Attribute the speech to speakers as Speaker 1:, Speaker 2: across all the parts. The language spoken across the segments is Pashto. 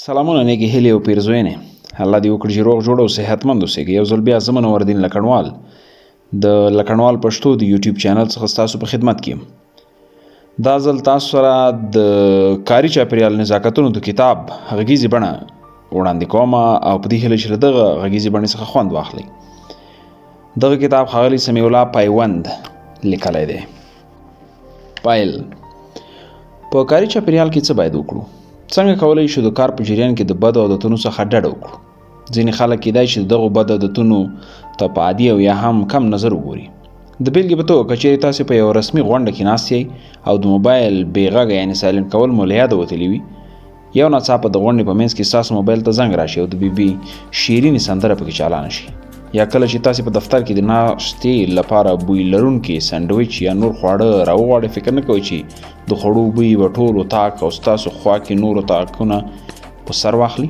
Speaker 1: سلامونه، نیکې هیلې او پیرزوینې. الله دې وکړي چې روغ جوړ او صحتمند اوسئ. یو ځل بیا زه منوردین لکڼوال د لکڼوال پښتو د یوټیوب چینل څخه ستاسو په خدمت کې یم. دا ځل تاسو سره د کاري چاپیریال نزاکتونو د کتاب غږیزې بڼه وړاندې کوم او په دې هیله چې له دغه غږیزې بڼې څخه خوند واخلئ. دغه کتاب ښاغلي سمیع الله پیوند لیکلی دی. پیل. په کاري چاپیریال کې څه باید وکړو؟ څنګه کولی شو د کار په جریان کې د بدو عادتونو څخه ډډه وکړو؟ ځینې خلک کیدای شي د دغو بدو عادتونو ته په عادي او یا هم کم نظر وګوري. د بیلګې په توګه، که چیرې تاسې په یوه رسمي غونډه کې ناست یئ او د موبایل بې غږه یعنې سایلنټ کول مو له یاده وتلي وي، یو ناڅاپه د غونډې په منځ کې ستاسو موبایل ته زنګ راشي او د بي بي شیرینې سندره پکې چالانه شي، یا کله چې تاسې په دفتر کې د ناشتې لپاره بوی لرونکي سانډویچ یا نور خواړه راوغواړئ، فکر نه کوئ چې د خوړو بوی به ټول اتاق او ستاسو خوا کې نور اتاقونه په سر واخلي.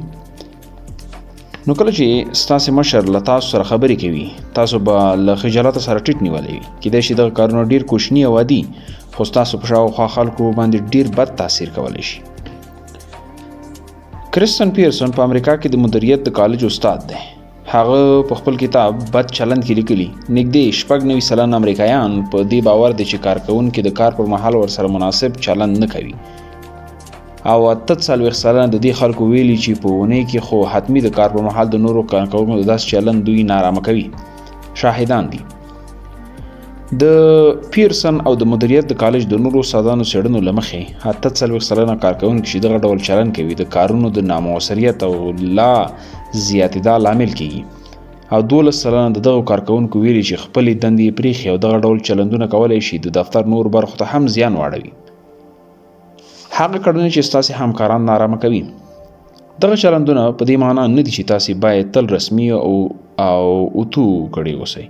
Speaker 1: نو کله چې ستاسې مشر له تاسو سره خبرې کوي، تاسو به له خجالته سره ټیټ نیولی وي. کیدای شي دغه کارونه ډیر کوچني او عادي، خو ستاسو په شاوخوا خلکو باندې ډیر بد تاثیر کولی شي. کریستن پیرسون په امریکا کې د مدیریت د کالج استاد دی. هغه په خپل کتاب بد چلند کې لیکلي، نږدې 96% امریکایان په دې باور دي چې کارکوونکي د کار پر مهال ورسره مناسب چلند نه کوي، او 48% د دې خلکو ویلي چې په اونۍ کې خو حتمي د کار پر مهال د نورو کارکوونکو د داسې چلند دوی نارامه کوي شاهدان دي. د پیرسن او د مدیریت د کالج د نورو استادانو څېړنو له مخې، 48% کارکوونکي چې دغه ډول چلند کوي د کارونو د نامؤثریت او لا زیاتېدا لامل کیږي، او 12% د دغو کارکوونکو ویلي چې خپلې دندې یې پرېښي او دغه ډول چلندونه کولی شي د دفتر نورو برخو ته هم زیان واړوي. هغه کړنې چې ستاسې همکاران نارامه کوي. دغه چلندونه په دې معنا نه دي چې تاسې باید تل رسمي او اتو کړي اوسئ،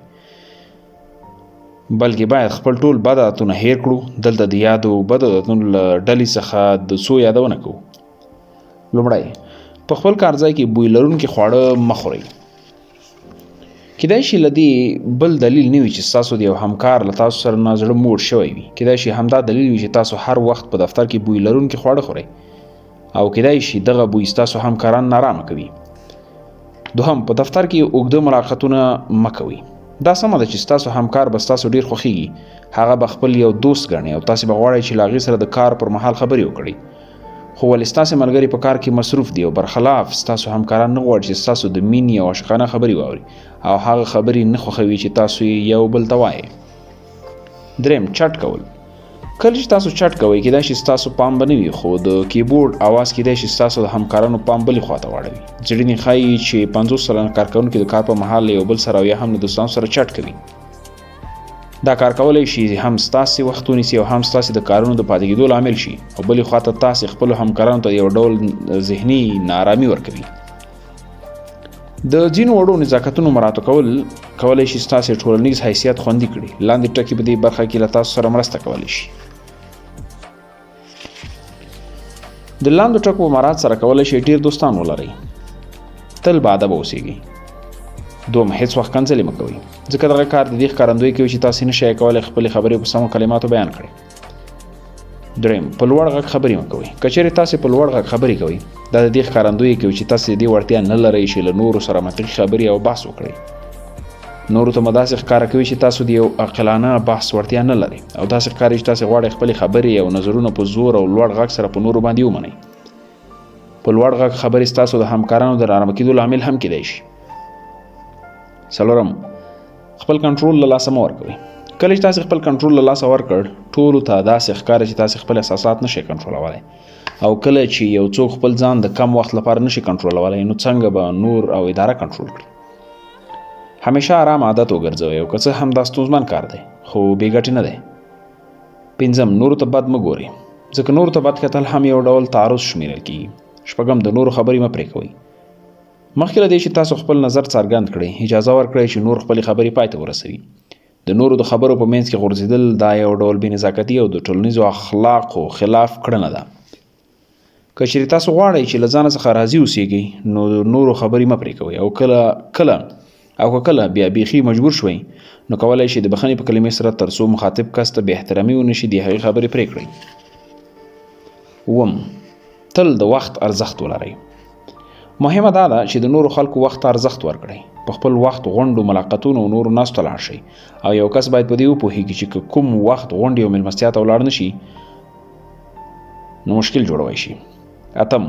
Speaker 1: بلکې باید خپل ټول بد عادتونه هېر کړو. دلته د یادو بدو عادتونو له ډلې څخه د څو یادونه کوو. لومړی، په خپل کارځای کې بوی لرونکي خواړه مه خورئ. کیدای شي له دې بل دلیل نه وي چې ستاسو د یو همکار له تاسو سره نه زړه موړ شوی وي. کیدای شي همدا دلیل وي چې تاسو هر وخت په دفتر کې بوی لرونکي خواړه خورئ، او کیدای شي دغه بوی ستاسو همکاران نارامه کوي. دوهم، په دفتر کې اوږده ملاقاتونه مه کوئ. دا سمه ده چې ستاسو همکار به ستاسو ډیر خوښیږي، هغه به خپل یو دوست ګڼي او تاسې به غواړئ چې له هغې سره د کار پر مهال خبرې وکړئ، خو ولې ستاسې ملګري په کار کې مصروف دي او برخلاف ستاسو همکاران نه غواړي چې ستاسو د مینې او عاشقانه خبرې واوري او هغه خبرې نه خوښوي چې تاسو یې یو بل ته وایئ. دریم، چټ کول. کله چې تاسو چټ کوئ، کیدای شي ستاسو پام به نه وي، خو د کیبورډ اواز کیدای شي ستاسو د همکارانو پام بلې خواته واړوي. څېړنې ښایي چې 50% کارکوونکي د کار په مهال له یو بل سره او یا هم له دوستانو سره چټ کوي. دا کار کولی شي هم ستاسې وخت ونیسي او هم ستاسې د کارونو د پاتې کېدو لامل شي، او بلې خواته تاسې خپلو همکارانو ته یو ډول ذهني ناارامي ورکوي. د ځینو وړو نزاکتونو مراعات کول کولی شي ستاسې ټولنیز حیثیت خوندي کړي. لاندې ټکي په دې برخه کې له تاسو سره مرسته کولی شي. د لاندو ټکو په مراعات سره کولی شئ ډېر دوستان ولرئ. تل باادبه اوسیږئ. دوم، هیڅ وخت کنځلې مه کوئ، ځکه دغه کار د دې ښکارندوی کوي چې تاسې نشئ کولی خپلې خبرې په سمو کلماتو بیان کړئ. دریم، په لوړ غږ خبرې مه کوئ. که چېرې تاسې په لوړ غږ خبرې کوئ، دا د دې ښکارندوی کوي چې تاسې د دې وړتیا نه لرئ چې له نورو سره منطقي خبرې او بحث وکړئ. نورو ته مو داسې ښکاره کوي چې تاسو د یو عاقلانه بحث وړتیا نه لرئ، او داسې ښکاري چې تاسې غواړئ خپلې خبرې او نظرونه په زور او لوړ غږ سره په نورو باندې ومنئ. په لوړ غږ خبرې ستاسو د همکارانو د نارامه کېدو لامل هم کیدای شي. څلورم، خپل کنټرول له لاسه مه ورکوئ. کله چې تاسې خپل کنټرول له لاسه ورکړ، ټولو ته داسې ښکاري چې تاسې خپل احساسات نشئ کنټرولولی، او کله چې یو څوک خپل ځان د کم وخت لپاره نشي کنټرولولی، نو څنګه به نور او اداره کنټرول کړي؟ همیشه آرام عادت وګرځوئ، او که څه هم دا ستونزمن کار دی، خو بې ګټې نه دی. پنځم، نورو ته بد مه ګورئ، ځکه نورو ته بد کتل هم یو ډول تعرض شمیرل کیږي. شپږم، د نورو خبرې مه پرې کوئ. مخکې له دې چې تاسو خپل نظر څرګند کړئ، اجازه ورکړئ چې نور خپلې خبرې پای ته ورسوي. د نورو د خبرو په منځ کې غورځېدل دا یو ډول بې نزاکتي او د ټولنیزو اخلاقو خلاف کړنه ده. که چېرې تاسو غواړئ چې له ځانه څخه راضي اوسیږئ، نو د نورو خبرې مه پرې کوئ، او کله کله او که کله بیا بیخي مجبور شوئ، نو کولی شئ د بخښنې په کلمې سره تر څو مخاطب کس ته بې احترامي ونه شي د هغې خبرې پرې کړئ. اووم، تل د وخت ارزښت ولرئ. مهمه دا ده چې د نورو خلکو وخت ته ارزښت ورکړئ. په خپل وخت غونډو، ملاقاتونو او نورو ناستو ته لاړ شئ او یو کس باید په دې وپوهیږي چې که کوم وخت غونډې او میلمستیا ته ولاړ نه شي نو مشکل جوړوي شي. اتم،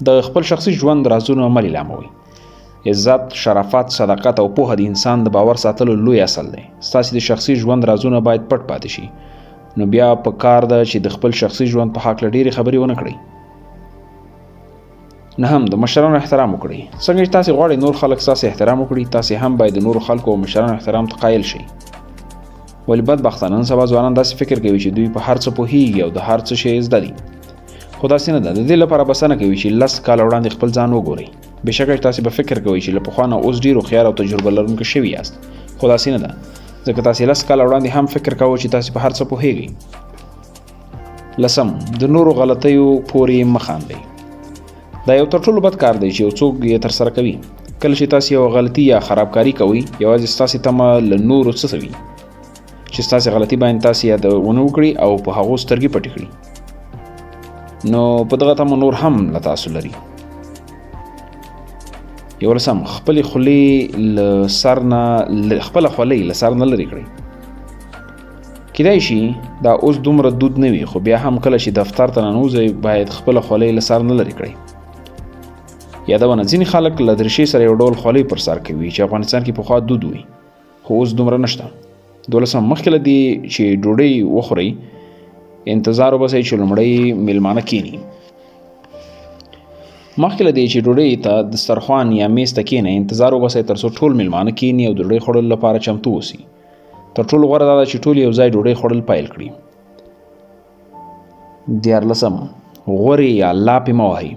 Speaker 1: د خپل شخصي ژوند رازونه مه لیلاموئ. عزت، شرافت، صداقت او پوهه د انسان د باور ساتلو لوی اصل دی. ستاسې د شخصي ژوند رازونه باید پټ پاتې شي، نو بیا په کار ده چې د خپل شخصي ژوند په هکله ډېرې خبرې ونه کړئ. نهم، د مشرانو احترام وکړئ. څنګه چې تاسې غواړئ نور خلک ستاسې احترام وکړي، تاسې هم باید د نورو خلکو او مشرانو احترام ته قایل شئ. ولې بدبختانه نن سبا ځوانان داسې فکر کوي چې دوی په هر څه پوهیږي او د هر څه شی زده دي، خو داسې نه ده. د دې لپاره بسنه کوي چې 10 کاله وړاندې خپل ځان وګورئ. بېشکه چې تاسې به فکر کوئ چې له پخوا نه اوس ډېر هوښیار او تجربه لرونکي شوي یاست، خو داسې نه ده، ځکه تاسې 10 کاله وړاندې هم فکر کاوه چې تاسې په هر څه پوهیږئ. لسم، د نورو غلطیو پورې مه خاندئ. دا یو تر ټولو بد کار دی چې یو څوک یې ترسره کوي. کله چې تاسې یوه غلطي یا خرابکاري کوئ، یوازې ستاسې تمه له نورو څه وي چې ستاسې غلطي باندې تاسې یادونه وکړي او په هغو سترګې پټې کړي، نو په دغه تمه نور هم له تاسو لري. یولسم، خپلې خولې له سر نه خپله خولۍ له سر نه لرې کړئ. کیدای شي دا اوس دومره دود نه وي، خو بیا هم کله چې دفتر ته ننوځئ باید خپله خولۍ له سر نه لرې کړئ. یادونه، ځینې خلک له دریشۍ سره یو ډول خولۍ پر سر کوي چې افغانستان کې پخوا دود وي، خو اوس دومره نشته. دولسم، مخکې له دې چې ډوډۍ وخورئ انتظار وباسئ چې لومړی میلمانه کیني. مخکې له دې چې ډوډۍ ته دسترخوان یا میز ته کینئ انتظار وباسئ ترڅو ټول میلمانه کیني او د ډوډۍ خوړلو لپاره چمتو اوسي. تر ټولو غوره دا ده چې ټول یو ځای ډوډۍ خوړل پیل کړي. دیارلسم، غورې یا لاپې مه وهئ.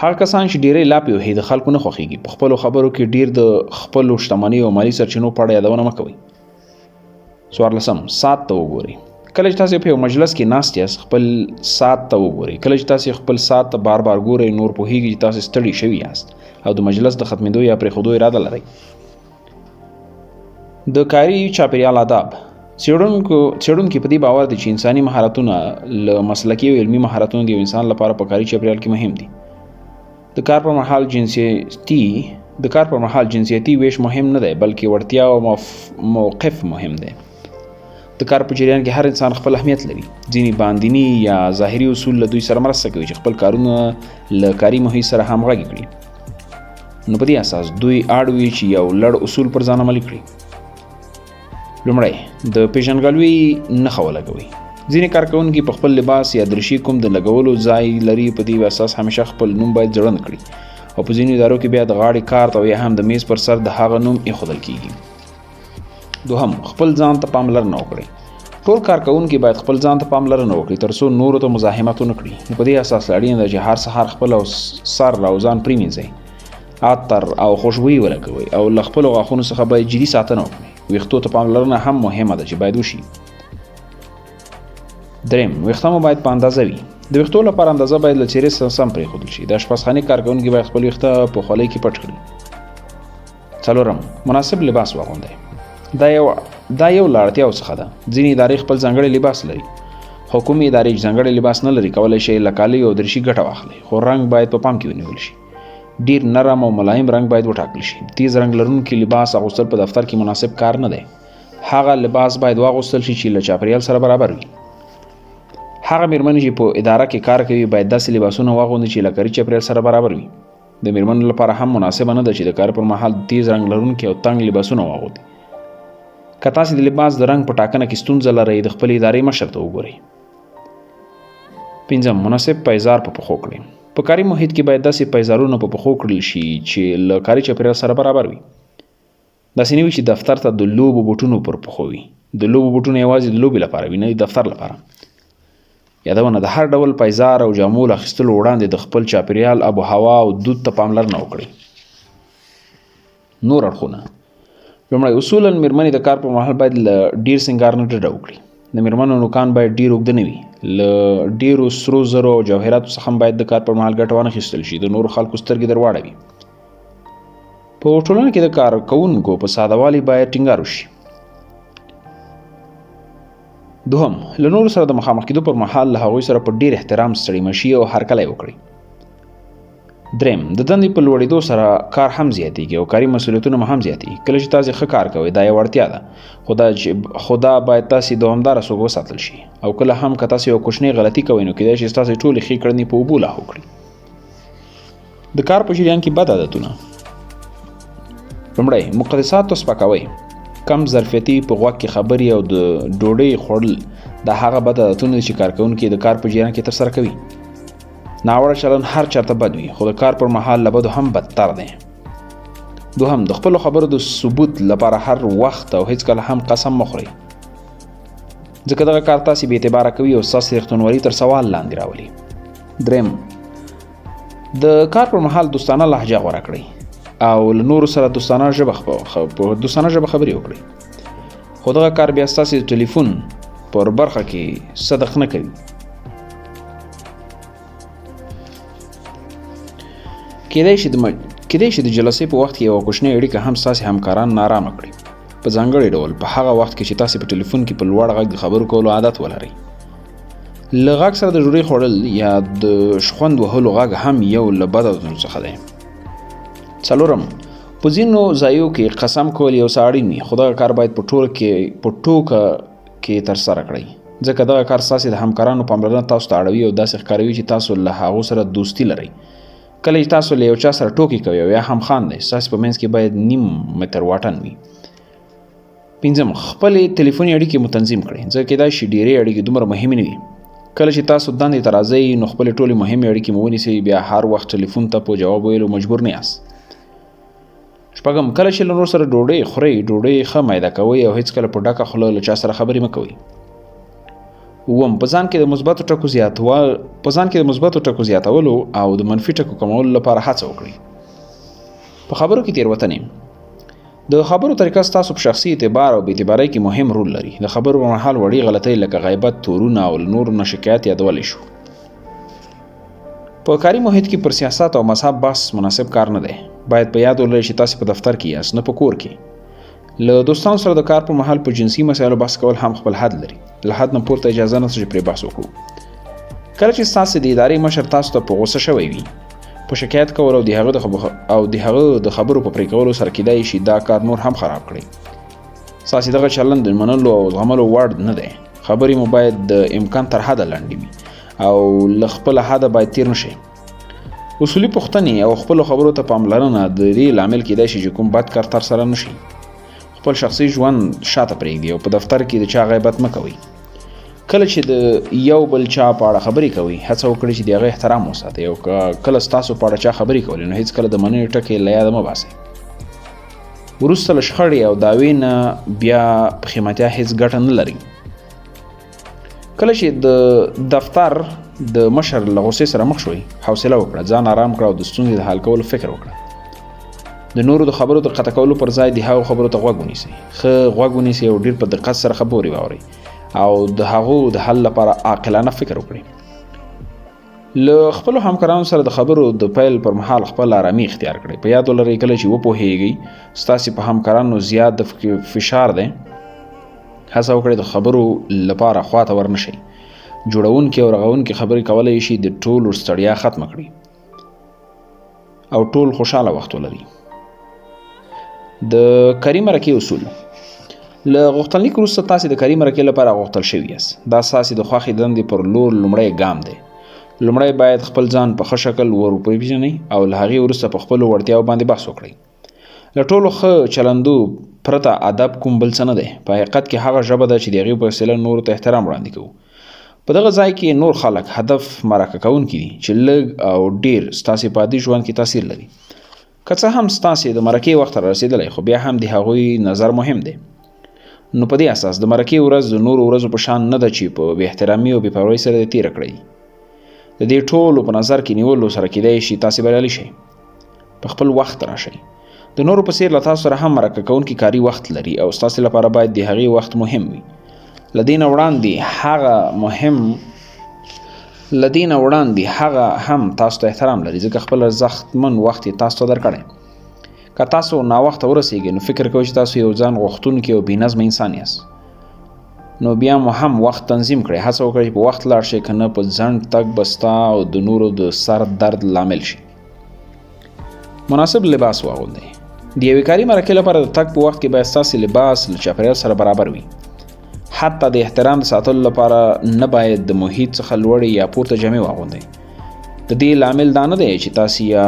Speaker 1: هغه کسان چې ډېری لاپې وهي د خلکو نه خوښیږي. په خپلو خبرو کې ډېر د خپلو شتمنیو او مالي سرچینو په اړه یادونه مه کوئ. څوارلسم، ساعت ته وګورئ. کله چې تاسې په یو مجلس کې ناست یاست خپل ساعت ته وګورئ. کله چې تاسې خپل ساعت ته بار بار ګورئ نور پوهیږي چې تاسې ستړي شوي یاست او د مجلس د ختمېدو یا پرېښودو اراده لرئ. د کاري چاپېریال آداب. څېړونکي په دې باور دي چې انساني مهارتونه له مسلکي او علمي مهارتونو د یو انسان لپاره په کاري چاپېریال کې مهم دي. د کار پر مهال جنسیتي ویش مهم نه دی، بلکې وړتیا او موقف مهم دی. د کار په جریان کې هر انسان خپل اهمیت لري. ځینې باندیني یا ظاهري اصول له دوی سره مرسته کوي چې خپل کارونه له کاري محیط سره همغږي کړي. نو په دې اساس دوی اړ وي چې یو لړ اصول پر ځان عملي کړي. لومړی، د پیژندګلوي نښه ولګوئ. ځینې کارکوونکي په خپل لباس یا دریشي کوم د لګولو ځای لري، په دې اساس همیشه خپل نوم باید ځوړند کړي او په ځینو ادارو کې بیا د غاړې کارت او یا هم د میز پر سر د هغه نوم ایښودل کیږي. دوهم، خپل ځان ته پاملرنه وکړئ. ټول کارکوونکي باید خپل ځان ته پاملرنه وکړي ترڅو نورو ته مزاحمت ونه کړي. نو په دې اساس اړینه ده چې هر سهار خپل او سر او ځان پرېمینځئ، عطر او خوشبویي ولګوئ او له خپلو غاښونو څخه باید جدي ساتنه وکړئ. ویښتو ته پاملرنه هم مهمه ده چې باید وشي. دریم، ویښته مو باید په اندازه وي. د ویښتو لپاره اندازه باید له څیرې سره سم پرېښودل شي. د اشپزخانې کارکوونکي باید خپل ویښته په خولۍ کې پټ کړي. څلورم، مناسب لباس واغوندئ. دا یو له اړتیاو څخه ده. ځینې ادارې خپل ځانګړی لباس لري، خو کومې ادارې چې ځانګړی لباس نه لري کولی شي له کالیو او دریشي ګټه واخلي، خو رنګ باید په پام کې ونیول شي. ډیر نرم او ملایم رنګ باید وټاکل شي. تیز رنګ لرونکي لباس اغوستل په دفتر کې مناسب کار نه دی. هغه لباس باید واغوستل شي چې له چاپېریال سره برابر وي. هغه میرمنې چې په اداره کې کار کوي باید داسې لباسونه واغوندي چې له کاري چاپېریال سره برابر وي. د میرمنو لپاره هم مناسبه نه ده چې د کار پر مهال تیز رنګ لرونکي او تنګ لباسونه واغوندي. که تاسې د لباس د رنګ په ټاکنه کې ستونزه لرئ د خپلې ادارې مشر ته وګورئ. پنځم، مناسب پیزار په پښو کړئ. په کاري محیط کې باید داسې پیزارونه په پښو کړل شي چې له کاري چاپېریال سره برابر وي. داسې نه وي چې دفتر ته د لوبو بوټونو پر پښو وي. د لوبو بوټونه یوازې د لوبې لپاره وي، نه د دفتر لپاره. یادونه، د هر ډول پیزار او جامو له اخیستلو وړاندې د خپل چاپېریال، آب و هوا او دود ته پاملرنه وکړئ. نور اړخونه. لومړی، اصولاً میرمنې د کار پر مهال باید له ډیر سنګار نه ډډه وکړي. د میرمنو نوکان باید ډیر اوږده نه وي. له ډیرو سرو زرو او جواهراتو څخه هم باید د کار پر مهال ګټه وانه خیستل شي، د نورو خلکو سترګې در واړوي. په ټولنه کې د کارکوونکو په ساده والي باید ټینګار وشي. دوهم، له نورو سره د مخامخ کېدو پر مهال له هغوی سره په ډیر احترام ستړي مشي او هرکلی وکړئ. دریم، د دندې په لوړېدو سره کار هم زیاتیږي او کاري مسؤلیتونه مو هم زیاتیږي. کله چې تاسې ښه کار کوئ دا یوه اړتیا ده، خو دا باید تاسې دوامداره توګه وساتل شي. او کله هم که تاسې یوه کوچنۍ غلطي کوئ نو کیدای شي ستاسې ټولې ښې کړنې په اوبو لاهو کړي. د کار په جریان کې بد عادتونه. لومړی، مقدساتو سپکاوی، کم ظرفیتي، په غوږ کې خبرې او د ډوډۍ خوړل دا هغه بد عادتونه دي چې کارکوونکي د کار په جریان کې ترسره کوي. ناوړه چلند هر چرته بد وي، خو د کار پر مهال له بدو هم بدتر دی. دوهم، د خپلو خبرو د ثبوت لپاره هر وخت او هیڅکله هم قسم مه خورئ، ځکه دغه کار تاسې بې اعتباره کوي او ستاسې رښتونولي تر سوال لاندې راولي. دریم، د کار پر مهال دوستانه لهجه غوره کړئ او له نورو سره دوستانه ژبه په دوستانه ژبه خبرې وکړئ، خو دغه کار بیا ستاسې د ټلیفون پر برخه کې صدق نه کوي. کیدای شي د جلسې په وخت کې یوه کوچنۍ اړیکه هم ستاسې همکاران نارامه کړي، په ځانګړي ډول په هغه وخت کې چې تاسې په ټلیفون کې په لوړ غږ د خبرو کولو عادت ولرئ. له غږ سره د ډوډۍ خوړل یا د شخوند وهلو غږ هم یو له بد عادتونو څخه دی. څلورم، په ځینو ځایو کې قسم کول یو څه اړین وي، خو دغه کار باید په ټوکه کې ترسره کړئ، ځکه دغه کار ستاسې د همکارانو پاملرنه تاسو ته اړوي او داسې ښکاروي چې تاسو له هغو سره دوستي لرئ. کله چې تاسو له یو چا سره ټوکې کوئ او یا هم خاندئ، ستاسې په منځ کې باید نیم متر واټن وي. پنځم، خپلې ټلیفوني اړیکې مو تنظیم کړئ، ځکه کیدای شي ډیرې اړیکې دومره مهمې نه وي. کله چې تاسو دندې ته راځئ نو خپلې ټولې مهمې اړیکې مو ونیسئ، بیا هر وخت ټلیفون ته په جواب ویلو مجبور نه یاست. شپږم، کله چې له نورو سره ډوډۍ خورئ، ډوډۍ ښه میده کوئ او هیڅکله په ډکه خوله له چا سره خبرې مه کوئ. اووم، په ځان کې د مثبتو ټکو زیاتولو او د منفي ټکو کمولو لپاره هڅه وکړئ. په خبرو کې تېروتنې. د خبرو طریقه ستاسو په شخصي اعتبار او بې اعتبارۍ کې مهم رول لري. د خبرو پر مهال وړې غلطۍ لکه غیبت، تورونه او له نورو نه شکایت یادولی شو. په کاري محیط کې پر سیاست او مذهب بحث مناسب کار نه دی. باید په یاد ولرئ چې تاسې په دفتر کې یاست، نه په کور کې. له دوستانو سره د کار پر مهال په جنسي مسایلو بحث کول هم خپل حد لري. له حد نه پورته اجازه نشته چې پرې بحث وکړو. کله چې ستاسې د ادارې مشر تاسو ته په غوسه شوی وي، په شکایت کول او د هغه د خبرو په پرې کولو سره کیدای شي دا کار نور هم خراب کړي. ستاسې دغه چلند د منلو او زغملو وړ نه دی. خبرې مو باید د امکان تر حده لنډې وي او له خپله حده باید تیر نه شئ. اصولي پوښتنې او خپلو خبرو ته پاملرنه د دې لامل کیدای شي چې کوم بد کار ترسره نه شي. خپل شخصي ژوند شاته پرېږدئ او په دفتر کې د چا غیبت مه کوئ. کله چې د یو بل چا په اړه خبرې کوئ، هڅه وکړئ چې د هغه احترام وساتئ، او که کله ستاسو په اړه چا خبرې کولې نو هیڅکله د مننې ټکی له یاده مه باسئ. وروسته له شخړې او دعوې نه بیا پښیمانتیا هیڅ ګټه نه لري. کله چې د دفتر د مشر له غوسې سره مخ شوئ، حوصله وکړه، ځان آرام کړه او د ستونزې د حل کولو فکر وکړه. د نورو د خبرو د قطع کولو پر ځای د هغو خبرو ته غوږ ونیسئ. ښه غوږ ونیسئ او ډیر په دقت سره خبرې واورئ او د هغو د حل لپاره عاقلانه فکر وکړئ. له خپلو همکارانو سره د خبرو د پیل پر مهال خپل آرامي اختیار کړئ. په یاد ولرئ، کله چې وپوهیږئ ستاسې په همکارانو زیات د فشار دی، هڅه وکړئ د خبرو لپاره خواته ورنشئ. جوړونکي او رغونکي خبرې کولای شي د ټولو ستړیا ختمه کړي او ټول خوشاله وخت ولري. د کاري مرکې اصول. له غوښتنلیک وروسته تاسې د کاري مرکې لپاره غوښتل شوي یاست. دا ستاسې د خوښې دندې پر لور لومړی ګام دی. لومړی باید خپل ځان په ښه شکل ور وپېژنئ او له هغې وروسته په خپلو وړتیاو باندې بحث وکړئ. له ټولو ښه چلندو پرته ادب کوم بل څه نه دی. په حقیقت کې هغه ژبه ده چې د هغې په وسیله نورو ته احترام وړاندې کوو. په دغه ځای کې نور خلک هدف مرکه کوونکي دي چې لږ او ډیر ستاسې په عادي ژوند کې تاثیر لري. که څه هم ستاسې د مرکې وخت را رسېدلی، خو بیا هم د هغوی نظر مهم دی. نو په دې اساس د مرکې ورځ د نورو ورځو په شان نه ده چې په بې احترامي او بې پروایۍ سره دې تېره کړئ. د دې ټولو په نظر کې نیولو سره کیدای شي تاسې بریالي شئ. په خپل وخت راشئ. د نورو په څیر له تاسو سره هم مرکه کوونکي کاري وخت لري او ستاسې لپاره باید د هغې وخت مهم وي. له دې نه وړاندې هغه هم تاسو ته احترام لري، ځکه خپل ارزښتمن وخت یې تاسو ته درکړی. که تاسو ناوخته ورسیږئ نو فکر کوئ چې تاسو یو ځان غوښتونکی او بې نظمه انسان یاست. نو بیا مو هم وخت تنظیم کړئ. هڅه وکړئ چې په وخت لاړ شئ، که نه په ځنډ تګ به ستا او د نورو د سر درد لامل شي. مناسب لباس واغوندئ. د یوې کاري مرکې لپاره د تګ په وخت کې باید ستاسې لباس له چاپېریال سره برابر وي. حتی د احترام د ساتلو لپاره نه باید د محیط څخه لوړې یا پورته جامې واغوندئ. د دې لامل دا نه دی چې تاسې یا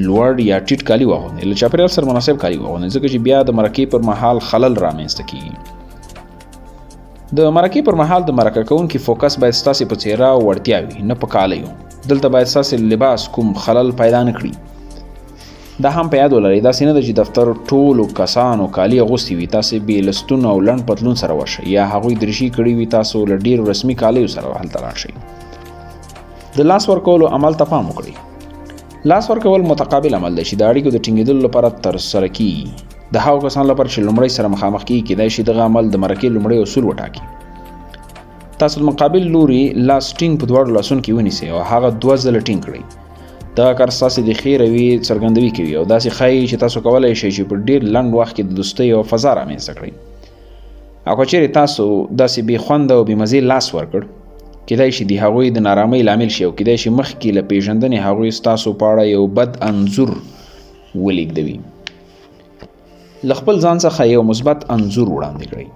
Speaker 1: لوړ یا ټیټ کالي واغوندئ، له چاپېریال سره مناسب کالي واغوندئ، ځکه چې بیا د مرکې پر مهال خلل رامنځته کیږي. د مرکې پر مهال د مرکه کوونکي فوکس باید ستاسې په څیره او وړتیا وي، نه په کالیو. دلته باید ستاسې لباس کوم خلل پیدا نه کړي. دا هم په یاد ولرئ، داسې نه ده چې دفتر ټولو کسانو کالي اغوستي وي، تاسې بې له ستون او لنډ پتلون سره ورشئ، یا هغوی دریشي کړي وي، تاسو له ډیرو رسمي کالیو سره هلته لاړ شئ. د لاس ورکولو عمل ته پام وکړئ. لاس ورکول متقابل عمل دی چې د اړیکو د ټینګېدلو لپاره ترسره کیږي. د هغو کسانو لپاره چې لومړی سره مخامخ کیږي، کیدای شي دغه عمل د مرکې لومړی اصول وټاکي. تاسو د مقابل لوري لاس ټینګ په دواړو لاسونو کې ونیسئ او هغه دوه ځله ټینګ کړئ. دغه کار ستاسې د ښې رویې څرګندوي کوي او داسې ښایي چې تاسو کولای شئ چې په ډېر لنډ وخت کې د دوستۍ یوه فضا رامنځته کړئ. او که چیرې تاسو داسې بې خونده او بې مزې لاس ورکړ، کیدای شي د هغوی د نارامۍ لامل شي او کیدای شي مخکې له پیژندنې هغوی ستاسو په اړه یو بد انځور ولیږدوي. له خپل ځان څخه یو مثبت انځور وړاندې کړئ.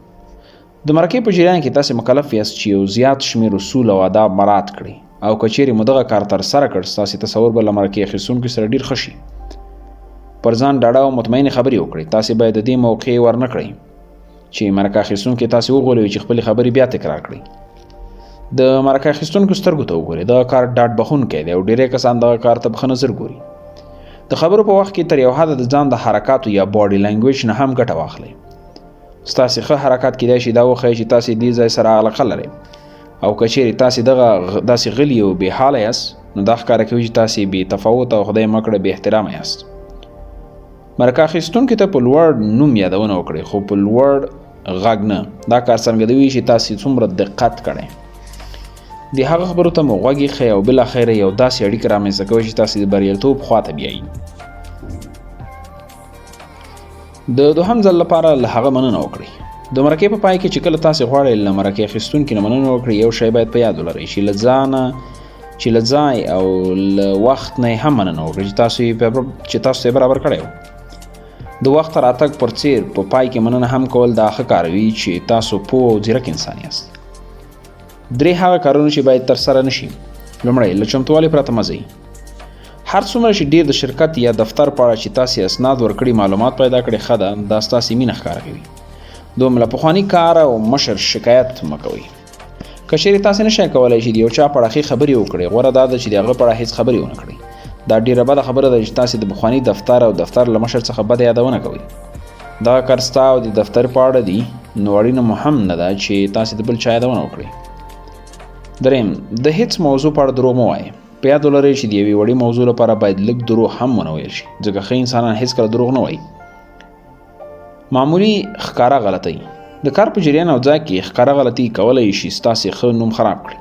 Speaker 1: د مرکې په جریان کې تاسې مکلف یاست چې یو زیات شمېر اصول او آداب مراعات کړئ او که چیرې مو دغه کار ترسره کړ، ستاسې تصور به له مرکې اخیستونکو سره ډیر ښه شي. پر ځان ډاډه او مطمئنې خبرې وکړئ. تاسې باید د دې موقع ورنه کړئ چې مرکه اخیستونکي تاسې وغولوي چې خپلې خبرې بیا تکرار کړئ. د مرکه اخیستونکو سترګو ته وګورئ. دغه کار ډاډ بخښونکی دی او ډیری کسان دغه کار ته په ښه نظر ګوري. د خبرو په وخت کې تر یو حده د ځان د حرکاتو یا باډي لنګویج نه هم ګټه واخلئ. ستاسې ښه حرکات کیدای شي دا وښیي چې تاسې دې ځای سره علاقه لرئ، او که چیرې تاسې دغه داسې غلي او بې حاله یاست، نو دا ښکاره کوي چې تاسې بې تفاوت او خدای مه کړه بې احترامه یاست. مرکه اخیستونکي ته په لوړ نوم یادونه وکړئ، خو په لوړ غږ نه. دا کار څرګندوي چې تاسې څومره دقت کړی. د هغه خبرو ته مو غوږ ایښی او بالاخره یو داسې اړیکه رامنځته کوي چې تاسې د بریالیتوب خواته بیایي. د دوهم ځل لپاره له هغه مننه وکړئ. د مرکې په پای کې چې کله تاسې غواړئ له مرکې اخیستونکي نه مننه وکړئ، یو شی باید په یاد ولرئ چې له ځانه چې له ځای او له وخت نه هم مننه وکړئ چې تاسو یې برابر کړی و. د وخت راتګ پر څیر په پای کې مننه هم کول دا ښه کار وي چې تاسو پوه او ځیرک انسان یاست. درې هغه کارونه چې باید ترسره نشي. لومړی، له چمتووالي پرته مه ځئ. هر څومره چې ډیر د شرکت یا دفتر په اړه چې تاسې اسناد ورکړي معلومات پیدا کړئ، ښه ده، دا ستاسې مینه ښکاره کوي. دوم، له پخواني کار او مشر شکایت مه کوئ. که چیرې تاسې نشئ کولی چې د یو چا په اړه ښې خبرې وکړئ، غوره دا ده چې د هغه په اړه هیڅ خبرې ونه کړئ. دا ډیره بده خبره ده چې تاسې د پخواني دفتر او دفتر له مشر څخه بده یادونه کوئ. دغه کار ستا او د دفتر په اړه دی، نو اړینه مو هم نه ده چې تاسې د بل چا یادونه وکړئ. دریم، د هیڅ موضوع په اړه دروغ مه وایئ. په یاد ولرئ چې د یوې وړې موضوع لپاره باید لږ دروغ هم ونه ویل شي، ځکه ښه انسانان هیڅکله دروغ نه وایي. معمولي ښکاره غلطۍ. د کار په جریان او ځای کې ښکاره غلطي کولی شي ستاسې ښه نوم خراب کړي.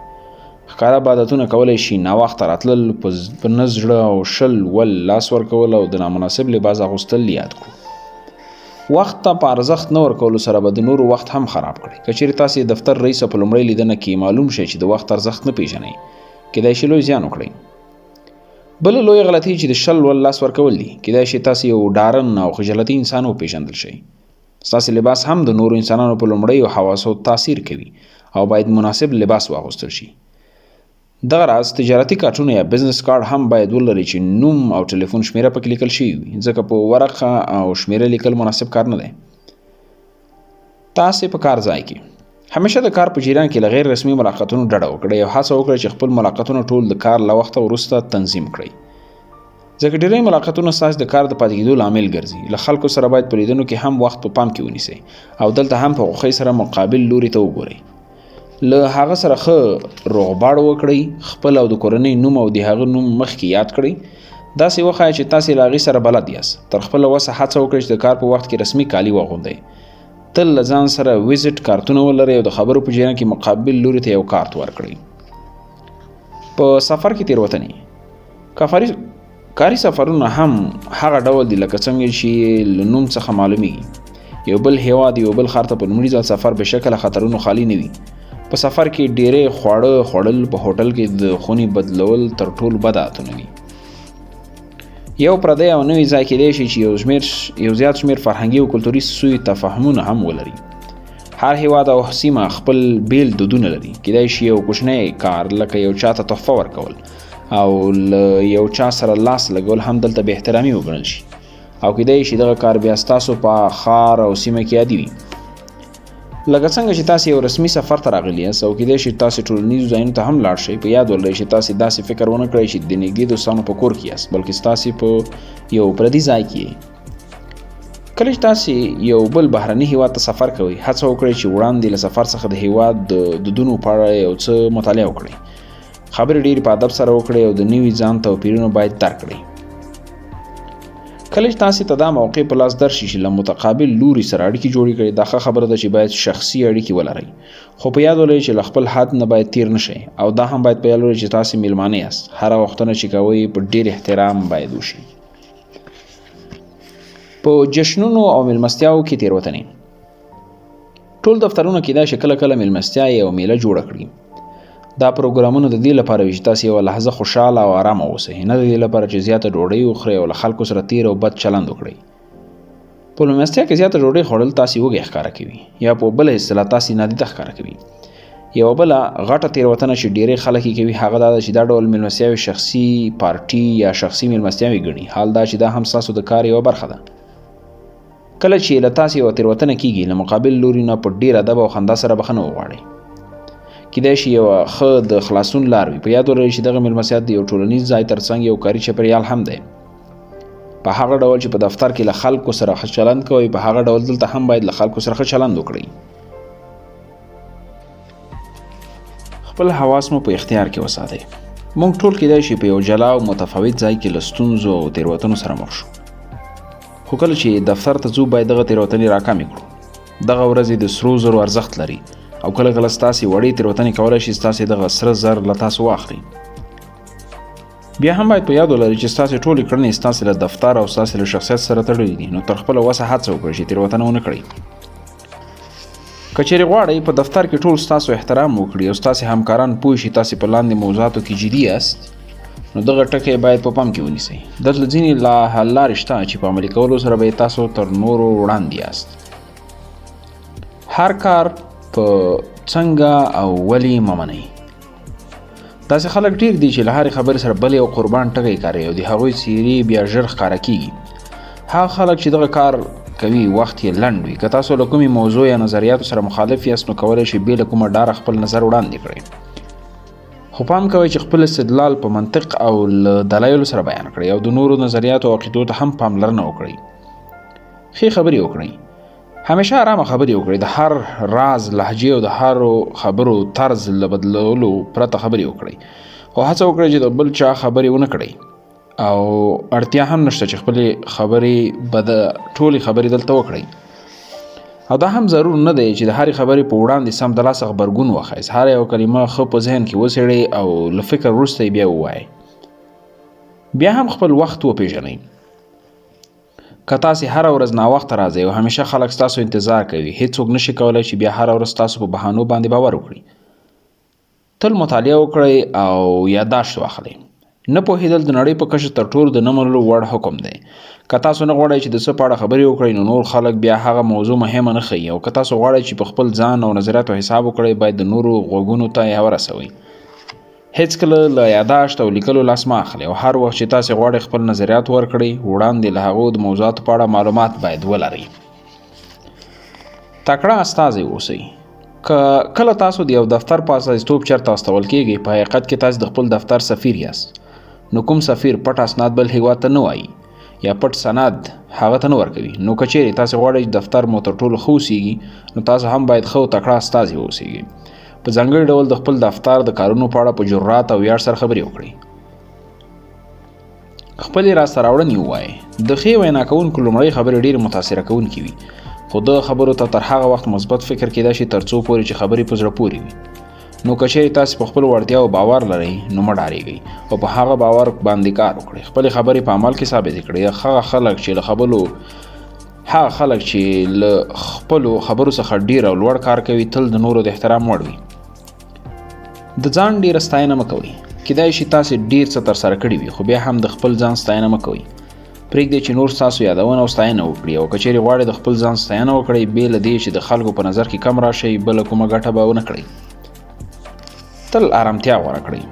Speaker 1: ښکاره عادتونه کولی شي ناوخته راتلل، په نه زړه او شل ول لاس ورکول او د نامناسب لباس اغوستل یاد کړو. وخت ته په ارزښت نه ورکولو سره به د نورو وخت هم خراب کړئ. که چیرې تاسې د دفتر رئیس په لومړۍ لیدنه کې معلوم شئ چې د وخت ارزښت نه پیژنئ، کیدای شي لوی زیان وکړئ. بله لویه غلطي چې د شل ول لاس ورکول دي. کیدای شي تاسې یو ډارن او خجالتي انسان وپیژندل شئ. ستاسې لباس هم د نورو انسانانو په لومړیو حواسو تاثیر کوي او باید مناسب لباس واغوستل شي. دغه راز تجارتي کارتونه یا بزنس کارت هم باید ولري چې نوم او ټلیفون شمیره پکې لیکل شوي وي، ځکه په ورقه او شمیره لیکل مناسب کار نه دی. تاسې په کار ځای کې همیشه د کار په جریان کې له غیر رسمي ملاقاتونو ډډه وکړئ او هڅه وکړئ چې خپل ملاقاتونه ټول د کار له وخته وروسته تنظیم کړئ، ځکه ډیری ملاقاتونه ستاسې د کار د پاتې کېدو لامل ګرځي. له خلکو سره باید په لیدنو کې هم وخت په پام کې ونیسئ او دلته هم په خوښۍ سره مقابل لوري ته وګورئ. له هغه سره ښه روغبړ وکړئ، خپل او د کورنۍ نوم او د هغه نوم مخکې یاد کړئ. داسې وښایه چې تاسې له هغې سره بلد یاست. تر خپله وسه هڅه وکړئ چې د کار په وخت کې رسمي کالي واغوندئ. تل له ځان سره ویزیټ کارتونه ولرئ او د خبرو په جریان کې مقابل لوري ته یو کارت ورکړئ. په سفر کې تېروتنې. کاري سفرونه هم هغه ډول دي لکه څنګه چې له نوم څخه معلومیږي. یو بل هیواد یو بل ښار ته په لومړي ځل سفر بې شکله خطرونو خالي نه وي. په سفر کې ډیری خواړه خوړل، په هوټل کې د خونې بدلول تر ټولو بد عادتونه دي. یو پردی او نوی ځای کېدای شي چې یو زیات شمېر فرهنګي او کلتوري سوء تفاهمونه هم ولري. هر هیواد او سیمه خپل بیل دودونه لري. کېدای شي یو کوچنی کار لکه یو چا ته تحفه ورکول او له یو چا سره لاس لګول هم دلته بې احترامي وګڼل شي، او کېدای شي دغه کار بیا ستاسو په ښار او سیمه کې عادي وي. لکه څنګه چې تاسو یو رسمي سفر ته راغلي یاست او کېدای شي تاسو ټولنیزو ځایونو ته هم لاړ شئ، په یاد ولرئ چې تاسو داسې فکر ونه کړئ چې د نږدې دوستانو په کور کې یاست، بلکې ستاسو په یو پردي ځای کې یئ. کله چې تاسو یو بل بهرني هیواد ته سفر کوئ، هڅه وکړئ چې وړاندې له سفر څخه د هیواد د دودونو په اړه یو څه مطالعه وکړئ. خبرې ډېرې په ادب سره وکړئ او د نوي ځان توپیرونه باید درک کړئ. کله چې تاسو ته دا موقع په لاس درشي چې له متقابل لوري سره اړیکې جوړې کړئ، دا ښه خبره ده چې باید شخصي اړیکې ولرئ، خو په یاد ولرئ چې له خپل حد نه باید تیر نه شئ، او دا هم باید په یاد ولرئ چې تاسو میلمانه یاست. هره غوښتنه چې کوئ په ډېر احترام باید وشي. په جشنونو او میلمستیاو کې تېروتنې. ټول دفترونه کېدای شي کله کله میلمستیا او میله جوړه کړي. دا پروګرامونه د دې لپاره وي چې تاسو یوه لحظه خوشحاله او آرامه اوسئ، نه د دې لپاره چې زیاته ډوډۍ وخورئ او له خلکو سره تیر او بد چلند وکړئ. په میلمستیا کې زیاته ډوډۍ خوړل تاسو وږی ښکاره کوي، یا په بله اصطلاح تاسو نادیده ښکاره کوي. یوه بله غټه تېروتنه چې ډېری خلک یې کوي هغه دا ده چې دا ډول میلمستیاوې شخصي پارټي یا شخصي میلمستیاوې ګڼي، حال دا چې دا هم ستاسو د کار یوه برخه ده. کله چې له تاسې یوه تېروتنه کېږي، له مقابل لوري نه په ډېر ادب او خندا سره بخښنه وغواړئ. کېدای شي یوه ښه د خلاصون لار وي. په یاد ولرئ چې دغه میلمستیا د یو ټولنیز ځای ترڅنګ یو کاري چاپېریال هم دی. په هغه ډول چې په دفتر کې له خلکو سره ښه چلند کوئ، په هغه ډول دلته هم باید له خلکو سره ښه چلند وکړئ. خپل حواس مو په اختیار کې وساتئ. موږ ټول کېدای شي په یو جلا او متفاوت ځای کې له ستونزو او تېروتنو سره مخ شو، خو کله چې دفتر ته ځو باید دغه تېروتنې راکمې کړو. دغه ورځې د سرو زرو ارزښت لري او کله کله ستاسې وړې تېروتنې کولی شي ستاسې دغه سره زر له تاسو واخلي. بیا هم باید په یاد ولرئ چې ستاسې ټولې کړنې ستاسې له دفتر او ستاسې له شخصیت سره تړلې دي، نو تر خپله وسه هڅه وکړئ چې تېروتنه ونه کړئ. که چیرې غواړئ په دفتر کې ټول ستاسو احترام وکړي او ستاسې همکاران پوه شي تاسې په لاندې موضوعاتو کې جدي یاست، نو دغه ټکی باید په پام کې ونیسئ. دلته ځینې لا حل لارې شته چې په عملي کولو سره به یې تاسو تر نورو وړاندې یاست. هر کار په څنګه او ولې مه منئ. داسې خلک ډېر دي چې له هرې خبرې سره بل یو قربان ټکی کاروي او د هغوی څیرې بیا ژر ښکاره کیږي. هغه خلک چې دغه کار کوي وخت یې لنډ وي. که تاسو له کومې موضوع یا نظریاتو سره مخالف یاست، نو کولی شئ بې له کومه ډاره خپل نظر وړاندې کړئ، خو پام کوئ چې خپل استدلال په منطق او له دلایلو سره بیان کړئ او د نورو نظریاتو او عقیدو ته هم پاملرنه وکړئ. ښې خبرې وکړئ، همیشه آرامه خبرې وکړئ. د هر راز لهجې او د هرو خبرو طرز له بدلولو پرته خبرې وکړئ، خو هڅه وکړئ چې د بل چا خبرې ونه کړئ او اړتیا هم نشته چې خپلې خبرې ټولې خبرې دلته وکړئ. او دا هم ضرور نه دی چې د هرې خبرې په وړاندې سمدلاسه غبرګون وښایئ. هره یوه کلمه ښه په ذهن کې وڅېړئ او له فکر وروسته یې بیا ووایئ. بیا هم خپل وخت وپېژنئ. که تاسې هره ورځ ناوخته راځئ او همیشه خلک ستاسو انتظار کوي، هیڅوک نشي کولی چې بیا هره ورځ ستاسو په بهانو باندې باور وکړي. تل مطالعه وکړئ او یادداشت واخلئ. نه پوهېدل د نړۍ په کچه تر ټولو د نه منلو وړ حکم دی. که تاسو نه غواړئ چې د څه په اړه خبرې وکړئ، نو نور خلک بیا هغه موضوع مهمه نه ښيي. او که تاسو غواړئ چې په خپل ځان او نظریاتو حساب وکړئ، باید د نورو غوږونو ته یې ورسوئ. هیڅکله له یاداشت او لیکلو لاس مه اخلئ او هر وخت چې تاسې غواړئ خپل نظریات ورکړئ، وړاندې له هغو د موضوعاتو په اړه معلومات باید ولرئ. تکړه استازی اوسئ. که کله تاسو د یو دفتر په استازیتوب چېرته استول کیږئ، په حقیقت کې تاسو د خپل دفتر سفیر یاست. نو کوم سفیر پټ اسناد بل هیواد ته نه وایي یا پټ سند هغه ته نه ورکوي. نو که چیرې تاسو غواړئ چې دفتر مو تر ټولو ښه اوسیږي، نو تاسو هم باید ښه او تکړه استازي واوسیږئ. په ځانګړي ډول د خپل دفتر د کارونو په اړه په جرات او ویاړ سره خبرې وکړئ. خپلې لاسته راوړنې ووایئ. د ښې وینا کوونکو لومړۍ خبرې ډېرې متاثره کوونکې وي، خو دغه خبرو ته تر هغه وخت مثبت فکر کېدای شي تر څو پورې چې خبرې په زړه پورې وي. نو که چیرې تاسې په خپلو وړتیاوو باور لرئ، نو مه ډارېږئ او په هغه باور باندې کار وکړئ. خپلې خبرې په عمل کې ثابتې کړئ. هغه خلک چې له خپلو خبرو څخه ډېر او لوړ کار کوي، تل د نورو د احترام وړ وي. د ځان ډېره ستاینه مه کوئ. کېدای شي تاسې ډېر څه ترسره کړي وي، خو بیا هم د خپل ځان ستاینه مه کوئ. پرېږدئ چې نور ستاسو یادونه او ستاینه وکړي، او که چیرې غواړئ د خپل ځان ستاینه وکړئ بې له دې چې د خلکو په نظر کې کم راشئ، بله کومه ګټه به ونه کړئ. تل آرامتیا غوره کړئ.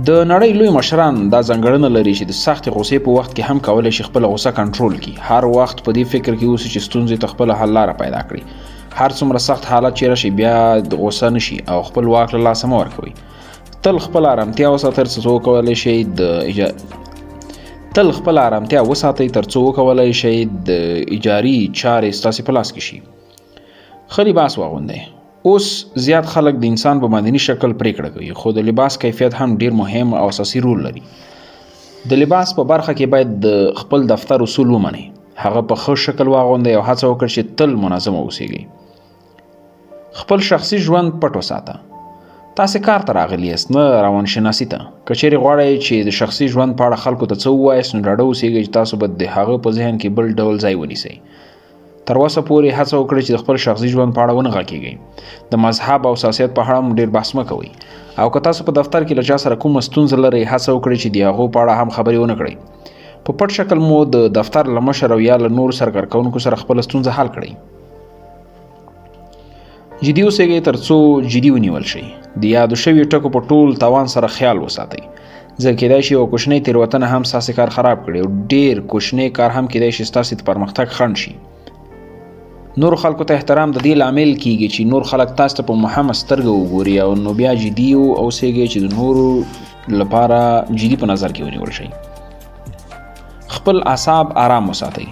Speaker 1: د نړۍ لوی مشران دا ځانګړنه لري چې د سختې غوسې په وخت کې هم کولی شي خپله غوسه کنټرول کړي. هر وخت په دې فکر کې اوسي چې ستونزې ته خپله حل لاره پیدا کړي. هر څومره سخت حالت چې راشي بیا غوسه نشي او خپل واک له لاسه مه ورکوئ. تل خپله آرامتیا وساتئ تر څو وکولی شئ د تل خپله آرامتیا وساتئ تر څو وکولی شئ د اجاري چارې ستاسې په لاس کې شي. ښه لباس واغوندئ. اوس زیات خلک د انسان په باندني شکل پریکړه کوي، خو د لباس کیفیت هم ډیر مهم او اساسي رول لري. د لباس په برخه کې باید د خپل دفتر اصول ومنئ، هغه په ښه شکل واغوندئ او هڅه وکړئ چې تل منظم اوسیږئ. خپل شخصي ژوند پټ وساته. تاسې کار ته راغلي یاست، نه روانشناسي ته. که چیرې غواړئ چې د شخصي ژوند په اړه خلکو ته څه ووایاست، نو ډاډه اوسیږئ چې تاسو به د هغه په ذهن کې بل ډول ځای ونیسئ. تر وسه پورې هڅه وکړئ چې د خپل شخصي ژوند په اړه ونه غږیږئ. د مذهب او سیاست په اړه هم ډیر بحث مه کوئ. او که تاسو په دفتر کې له چا سره کومه ستونزه لرئ، هڅه وکړئ چې د هغو په اړه هم خبرې ونه کړئ. په پټ شکل مو د دفتر له مشر او یا له نورو سرکارکوونکو سره خپله ستونزه حل کړئ. جدي اوسئ تر څو جدي ونیول شئ. د یادو شویو ټکو په ټول توان سره خیال وساتئ، ځکه کېدای شي یوه کوچنۍ تېروتنه هم ستاسې کار خراب کړي او ډېر کوچنی کار هم کېدای شي ستاسې د پرمختګ خنډ شي. نورو خلکو ته احترام د دې لامل کیږي چې نور خلک تاسو ته په مهمه سترګه وګوري، او نو بیا جدي اوسئ چې د نورو لپاره جدي په نظر کې ونیول شئ. خپل اعصاب آرام وساتئ.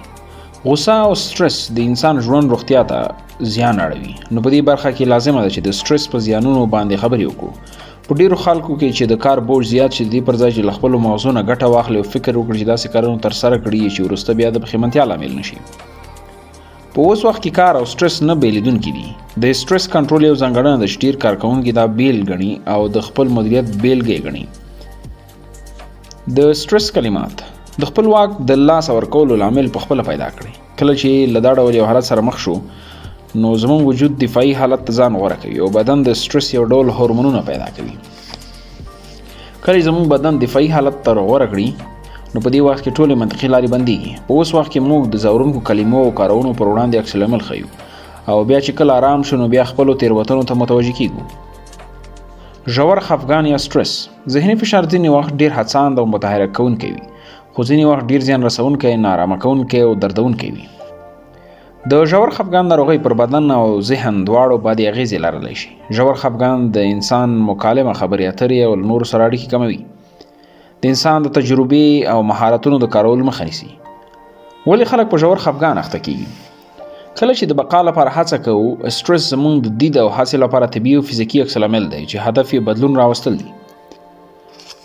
Speaker 1: غوسه او سټرس د انسان ژوند روغتیا ته زیان اړوي، نو په دې برخه کې لازمه ده چې د سټرس په زیانونو باندې خبرې وکړو. په ډیرو خلکو کې چې د کار بوج زیات شي، د دې پر ځای چې له خپلو مغزو نه ګټه واخلي او فکر وکړي چې داسې کارونه ترسره کړي چې وروسته بیا د پښیمانتیا لامل نشي. په اوس وخت کې کار او سټرس نه بیلیدونکي دي. د سټرس کنټرول یو ځانګړنه ده چې ډیر کارکوونکي دا بیل ګڼي او د خپل مدیریت بیلګه یې ګڼي. د سټرس کلمات د خپل واک د لاسه ورکولو لامل په خپله پیدا کړي. کله چې له دا ډول یو حالت سره مخ شو، نو زموږ وجود دفاعي حالت ته ځان غوره کوي او بدن د سټرس یو ډول هورمونونه پیدا کوي. کله چې زموږ بدن دفاعي حالت ته غوره کړي، نو په دې وخت کې ټولې منطقي لارې بندیږي. په اوس وخت کې موږ د ځورونکو کلمو او کارونو پر وړاندې عکس العمل ښیو، او بیا چې کله آرام شو، نو بیا خپلو تېروتنو ته متوجه کیږو. ژور خفګان یا سټرس ذهني فشار ځینې وخت ډیر هڅاند او متحرک کوونکی وي، خو ځینې وخت ډیر زیان رسونکی، نارامه کوونکی او دردونکی وي. د ژور خفګان ناروغۍ پر بدن او ذهن دواړو بدې اغېزې لرلی شي. ژور خفګان د انسان مکالمه، خبرې اترې او له نورو سره اړیکې کموي. د انسان د تجربې او مهارتونو د کارولو مخه نیسي. ولې خلک په ژور خفګان اخته کیږي؟ کله چې د بقا لپاره هڅه کوو، سټرس زموږ د دید او هڅې لپاره طبیعي او فزیکي عکس العمل دی چې هدف یې بدلون راوستل دي.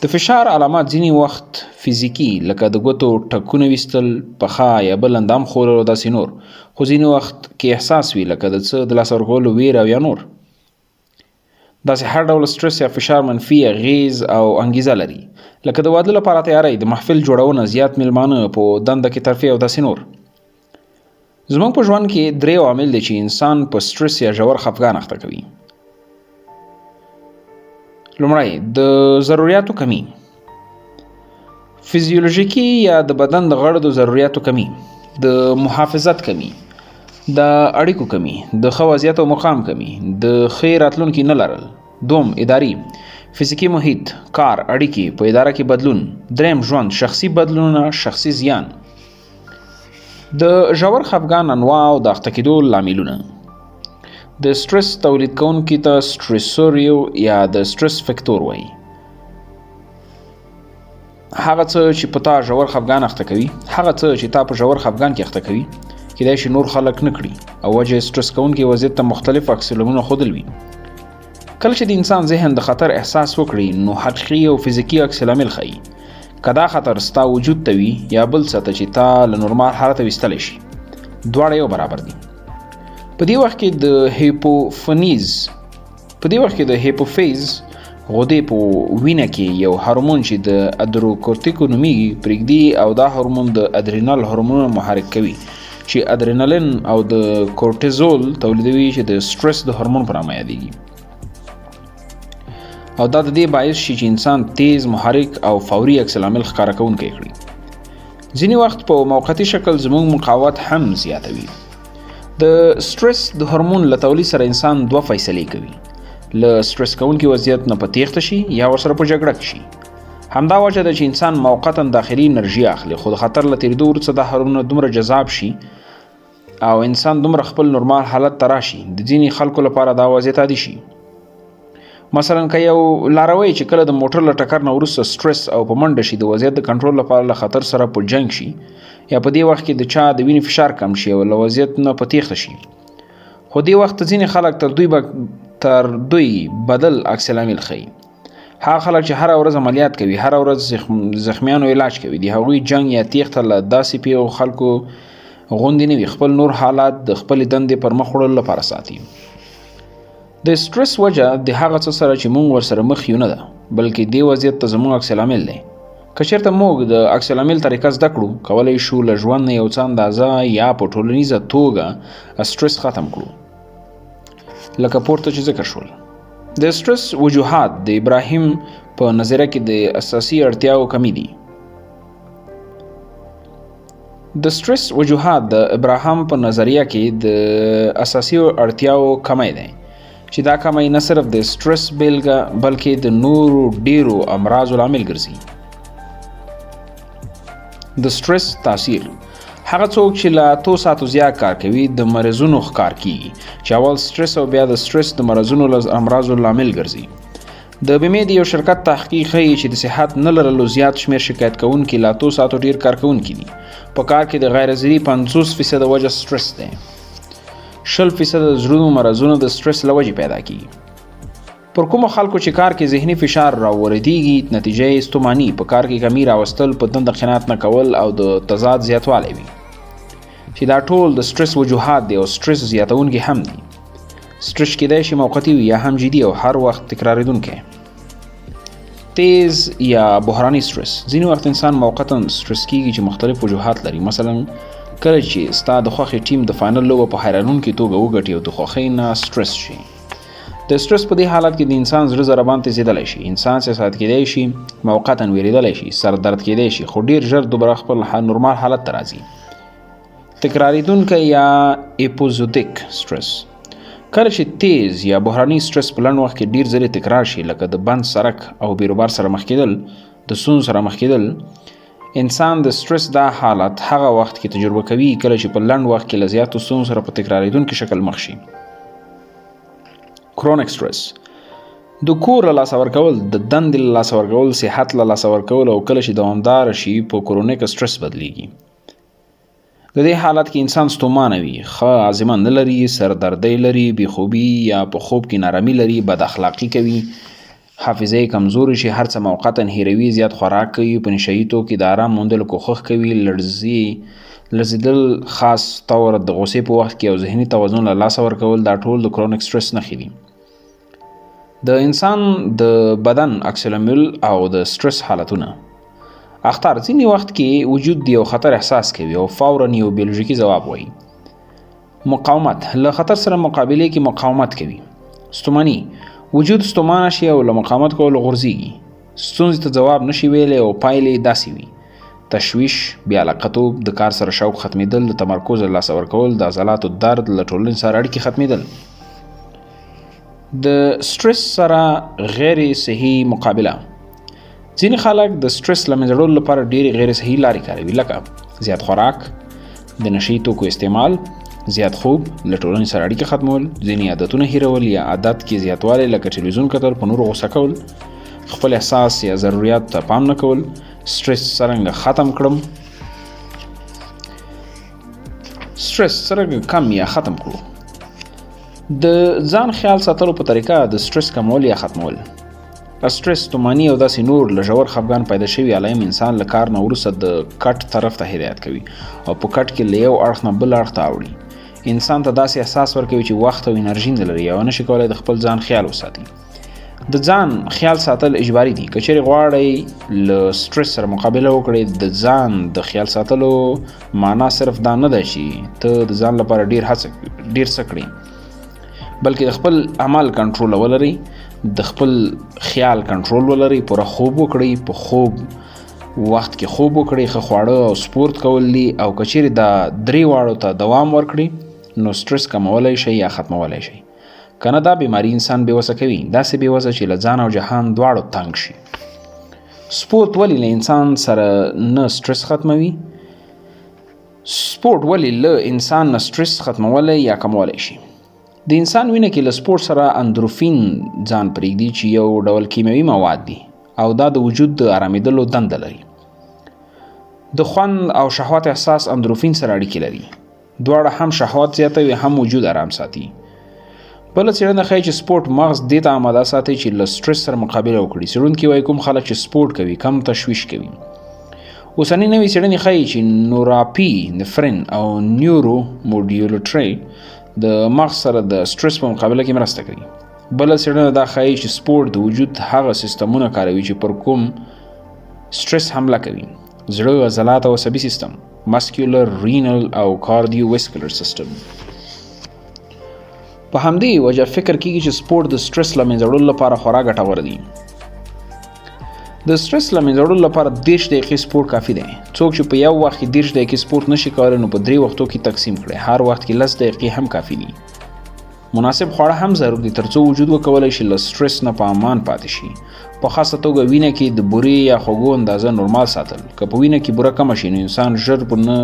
Speaker 1: د فشار علامات ځینې وخت فزیکي، لکه د ګوتو ټکونه ویستل، پښه یا بل اندام ښورول او داسې نور، خو ځینې وخت کې احساس وي، لکه د څه د لاسه ورکولو ویره او یا نور. داسې هر ډول سټرس یا فشار منفي اغیز او انګیزه لري، لکه د واده لپاره تیاری، د محفل جوړونه، زیات میلمانه، په دنده کې ترفیع او داسې نور. زموږ په ژوند کې درې عوامل دي چې انسان په سټرس یا ژور خفګان اخته کوي. لومړی، د ضروریاتو کمی، فزیولوژیکي یا د بدن د غړو د ضروریاتو کمی، د محافظت کمی، د اړیکو کمی، د ښه وضعیت او مقام کمی، د ښې راتلونکي نه لرل. دوم، اداري فزیکي محیط، کار، اړیکې، په اداره کې بدلون. دریم، ژوند، شخصي بدلونونه، شخصي زیان. د ژور خفګان انواع او د اخته کېدو لاملونه. د سټرس تولید کوونکي ته سټریسوریو یا د سټرس فکتور وایي. هغه څه چې په تا ژور خفګان اخته کوي، هغه څه چې تا په ژور خفګان کې اخته کوي، کېدای شي نور خلک نه کړي، او وجه یې سټرس کوونکي وضعیت ته مختلف عکس العملونه ښودل وي. کله چې د انسان ذهن د خطر احساس وکړي، نو حقیقي او فزیکي عکس العمل ښيي. که دا خطر ستا وجود ته وي یا بل څه ته چې تا له نورمال حالته ویستلی شي، دواړه یو برابر دي. په دې وخت کې د هیپوفنیز په دې وخت کې د هیپوفیز غدې په وینه کې یو هورمون چې د ادروکورتیکو نومیږي پرېږدي، او دا هورمون د ادرینال هورمونونه محرک کوي چې ادرینالین او د کورټیزول تولیدوي چې د سټرس د هورمون په نامه یادېږي، او دا د دې باعث شي چې انسان تیز، محرک او فوري عکس العمل ښکاره کوونکی کړي. ځینې وخت په موقتي شکل زموږ مقاومت هم زیاتوي. د سټرس د هورمون له تولید سره انسان دوه فیصلې کوي: له سټرس کوونکي وضعیت نه په تیښته شي یا ورسره په جګړه کې شي. همدا وجه ده چې انسان موقتا داخلي انرژي اخلي، خو د خطر له تېرېدو وروسته دا هورمونونه دومره جذاب شي او انسان دومره خپل نورمال حالت ته راشي، د ځینې خلکو لپاره دا وضعیت عادي شي. مثلا که یو لاروی چې کله د موټر له ټکر نه وروسته سټرس او په منډه شي، د وضعیت د کنټرول لپاره له خطر سره په جنګ شي، یا په دې وخت کې د چا د وینې فشار کم شي او له وضعیت نه په تیښته شي، خو دې وخت ته ځینې خلک تر دوی بدل عکس العمل ښيي. هغه خلک چې هره ورځ عملیات کوي، هره ورځ زخمیانو علاج کوي، د هغوی جنګ یا تیښته له داسې پیښو خلکو غوندې نه وي، خپل نور حالات د خپلې دندې پر مخ وړلو لپاره ساتي. د سټرس وجه د هغه څه سره چې موږ ورسره مخ یو نه ده، بلکې دې وضعیت ته زموږ عکس العمل دی. که چېرته موږ د عکس العمل طریقه زده کړو، کولی شو له ژوند نه یو څه اندازه یا په ټولنیزه توګه سټرس ختم کړو، لکه پورته چې ذکر شول. د سټرس وجوهات د ابراهیم په نظریه کې د اساسي اړتیاوو کمی دي. د سټرس وجوهات د ابراهام په نظریه کې د اساسي اړتیاوو کمی دی، چې دا کمی نه صرف د سټرس بیلګه بلکې د نورو ډیرو امراضو لامل ګرځي. د سټرس تاثیر: هغه څوک چې له 8 ساعتو زیات کار کوي د مرضونو ښکار کیږي، چې اول سټرس او بیا د سټرس د مرضونو له امراضو لامل ګرځي. د بیمې د یو شرکت تحقیق ښيي چې د صحت نه لرلو زیات شمېر شکایت کوونکي له 8 ساعتو ډیر کار کوونکي دي. په کار کې د غیر حاضري 50% وجه سټرس دی. 20% د زړونو مرضونه د سټرس له وجې پیدا کیږي. پر کومو خلکو چې کار کې ذهني فشار راوردیږي، نتیجه یې ستوماني، په کار کې کمی راوستل، په دنده قناعت نه کول او د تضاد زیاتوالی وي، چې دا ټول د سټرس وجوهات دي او سټرس زیاتونکي هم دي. سټرس کېدای شي موقتي وي یا هم جدي او هر وخت تکرارېدونکی. تیز یا بحراني سټرس: ځینې وخت انسان موقتا سټرس کیږي چې مختلف وجوهات لري. مثلا کله چې ستا د خوښې ټیم د فاینل لوبه په حیرانونکې توګه وګټي او د خوښۍ نه سټرس شي. د سټرس په دې حالت کې د انسان زړه ضربان تیزېدلی شي، انسان احساسات کېدای شي، موقتا ویرېدلی شي، سر درد کېدای شي، خو ډیر ژر دوباره خپل نورمال حالت ته راځي. تکراریدونکی یا episodic سټرس: کله چې تیز یا بحراني سټرس په لنډ وخت کې ډیر ځلې تکرار شي، لکه د بند سرک او بیروبار سره مخ کېدل، د ستونزو سره مخ کېدل. انسان د سټرس دا حالت هغه وخت کې تجربه کوي کله چې په لنډ وخت کې له زیاتو ستونزو سره په تکراریدونکي شکل مخ شي. chronic stress: د کور له لاسه ورکول، د دندې له لاسه ورکول، صحت له لاسه ورکول او کله چې دوامدار شي په chronic stress بدلیږي. د دې حالت کې انسان ستومانه وي، ښه هاضمه نه لري، سردردی لري، بېخوبي یا په خوب کې نارامي لري، بد اخلاقي کوي، حافظه یې کمزورې شي، هر څه موقتا هېروي، زیات خوراک کوي، په نشه یي توکو د آرام موندلو کوښښ کوي، لړزېدل خاص طور د غوسې په وخت کې او ذهني توازن له لاسه ورکول، دا ټول د chronic stress نښې دي. د انسان د بدن عکس العمل او د سټرس حالتونه: اخطار: ځینې وخت کې وجود د یو خطر احساس کوي او فورا یو بیولوژیکي ځواب وایي. مقاومت: له خطر سره مقابلې کې مقاومت کوي. ستوماني: وجود ستومانه شي او له مقاومت کولو غورځېږي، ستونزې ته ځواب نشي ویلی او پایلې داسې وي: تشویش، بې علاقتوب، د کار سره شوق ختمېدل، د تمرکز له لاسه ورکول، د عضلاتو درد، له ټولنې سره اړیکې ختمېدل. د سټرس سره غیر صحي مقابله: ځینې خلک د سټرس له منځه وړلو لپاره ډېرې غیر صحي لارې کاروي، لکه زیات خوراک، د نشه توکو استعمال، زیات خوب، له ټولنې سره اړیکې ختمول، ځینې عادتونه هیرول یا عادت کې زیاتوالی لکه ټلویزیون کتل، په نورو غوسه کول، خپل احساس یا ضروریات ته پام نه کول. سټرس څرنګه ختم کړم؟ سټرس څرنګه کم یا ختم کړو؟ د ځان خیال ساتلو په طریقه د سټرس کمول یا ختمول. سټرس، ستوماني او داسې نور له ژور خفګان پیدا شوي علایم انسان له کار نه وروسته د کټ طرف ته هدایت کوي او په کټ کې له یو اړخ نه بل اړخ ته اوړي. انسان ته داسې احساس ورکوي چې وخت او انرژي نه لري او نشي کولای د خپل ځان خیال وساتي. د ځان خیال ساتل اجباري دي. که چېرې غواړئ له سټرس سره مقابله وکړئ، د ځان د خیال ساتلو معنا صرف دا نه ده چې ته د ځان لپاره ډیر هڅه ډیر څه کړې، بلکې د خپل عمل کنټرول ولرئ، د خپل خیال کنټرول ولرئ، پوره خوب وکړئ، په خوب وخت کې خوب وکړئ، ښه خواړه او سپورت کول دي، او که چیرې دا درې واړو ته دوام ورکړي نو سټرس کمولی شئ یا ختمولی شئ. که نه دا بیماري انسان بې وسه کوي، داسې بې وسه چې له ځان او جهان دواړو تنګ شي. سپورت ولې له انسان سره نه سټرس ختموي؟ سپورت ولې له انسان نه سټرس ختمولی یا کمولی شي؟ د انسان وینه کې له سپورت سره اندروفین ځان پرېږدي چې یو ډول کیمیاوي مواد دي او دا د وجود د آرامېدلو دنده لري. د خوند او شهوت احساس اندروفین سره اړیکې لري. دواړه هم شهوت زیاتوي هم وجود آرام ساتي. بله څېړنه ښیي چې سپورت مغز دې ته آماده ساتي چې له سټرس سره مقابله وکړي. څېړونکي وایي کوم خلک چې سپورت کوي کم تشویش کوي. اوسنۍ نوې څېړنې ښیي چې نوراپي نفرین او نیورو موډیولټري د مغز سره د سټرس په مقابله کې مرسته کوي. بله څېړنه دا ښیي چې سپورت د وجود هغه سیستمونه کاروي چې پر کوم سټرس حمله کوي: زړه، عضلات او عصبي سیستم، مسکولر، رینل او کاردیوویسکولر سیستم. په همدې وجه فکر کیږي چې سپورت د سټرس له منځه وړلو لپاره خورا ګټور دی. د سټرس له منځه وړلو لپاره 30 دقیقې سپورت کافي دی. څوک چې په یو وخت کې 30 دقیقې سپورت نشي کولی نو په 3 وختو کې تقسیم کړي، هر وخت کې 10 دقیقې هم کافي دي. مناسب خواړه هم ضرور دي ترڅو وجود وکولای شي له سټرس نه په امان پاتې شي. په خاصه توګه وینه کې د بورې یا خوږو اندازه نورمال ساتل. که په وینه کې بوره کمه شي نو انسان ژر په نه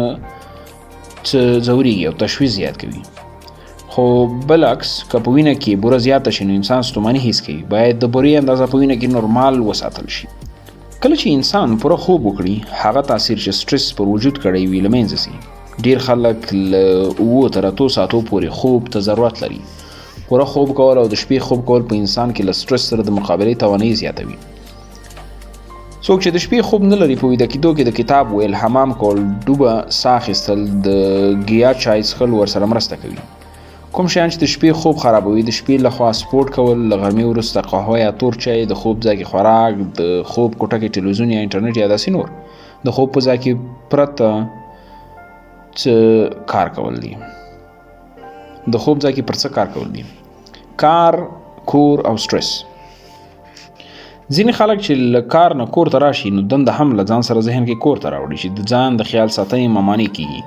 Speaker 1: څه ځورېږي او تشویش زیات کوي. خو بالعکس که په وینه کې بوره زیاته شي نو انسان ستوماني حس کوي. باید د بورې اندازه په وینه کې نورمال وساتل شي. کله چې انسان پوره خوب وکړي هغه تاثیر چې سټرس پر وجود کړی وي له منځه ځي. ډیر خلک له 7 تر 8 ساعتو پورې خوب ته ضرورت لري. پوره خوب کول او د شپې خوب کول په انسان کې له سټرس سره د مقابلې توانایي زیاتوي. څوک چې د شپې خوب نه لري په ویده کېدو کې د کتاب ویل، حمام کول، ډوبه ساه اخیستل، د ګیا چای څښل ورسره مرسته کوي. کوم شیان چې د شپې خوب خرابوي: د شپې لخوا سپورت کول، له غرمې وروسته قهوه یا تور چای، د خوب ځای کې خوراک، د خوب کوټه کې ټلویزیون یا انټرنیټ یا داسې نور. د خوب په ځای کې پرته څه کار کول دي. د خوب ځای کې پر څه کار کول دي: کار، کور او سټرس. ځینې خلک چې له کار نه کور ته راشي نو دنده هم له ځان سره ذهن کې کور ته راوړي چې د ځان د خیال ساتنې ممانع کیږي.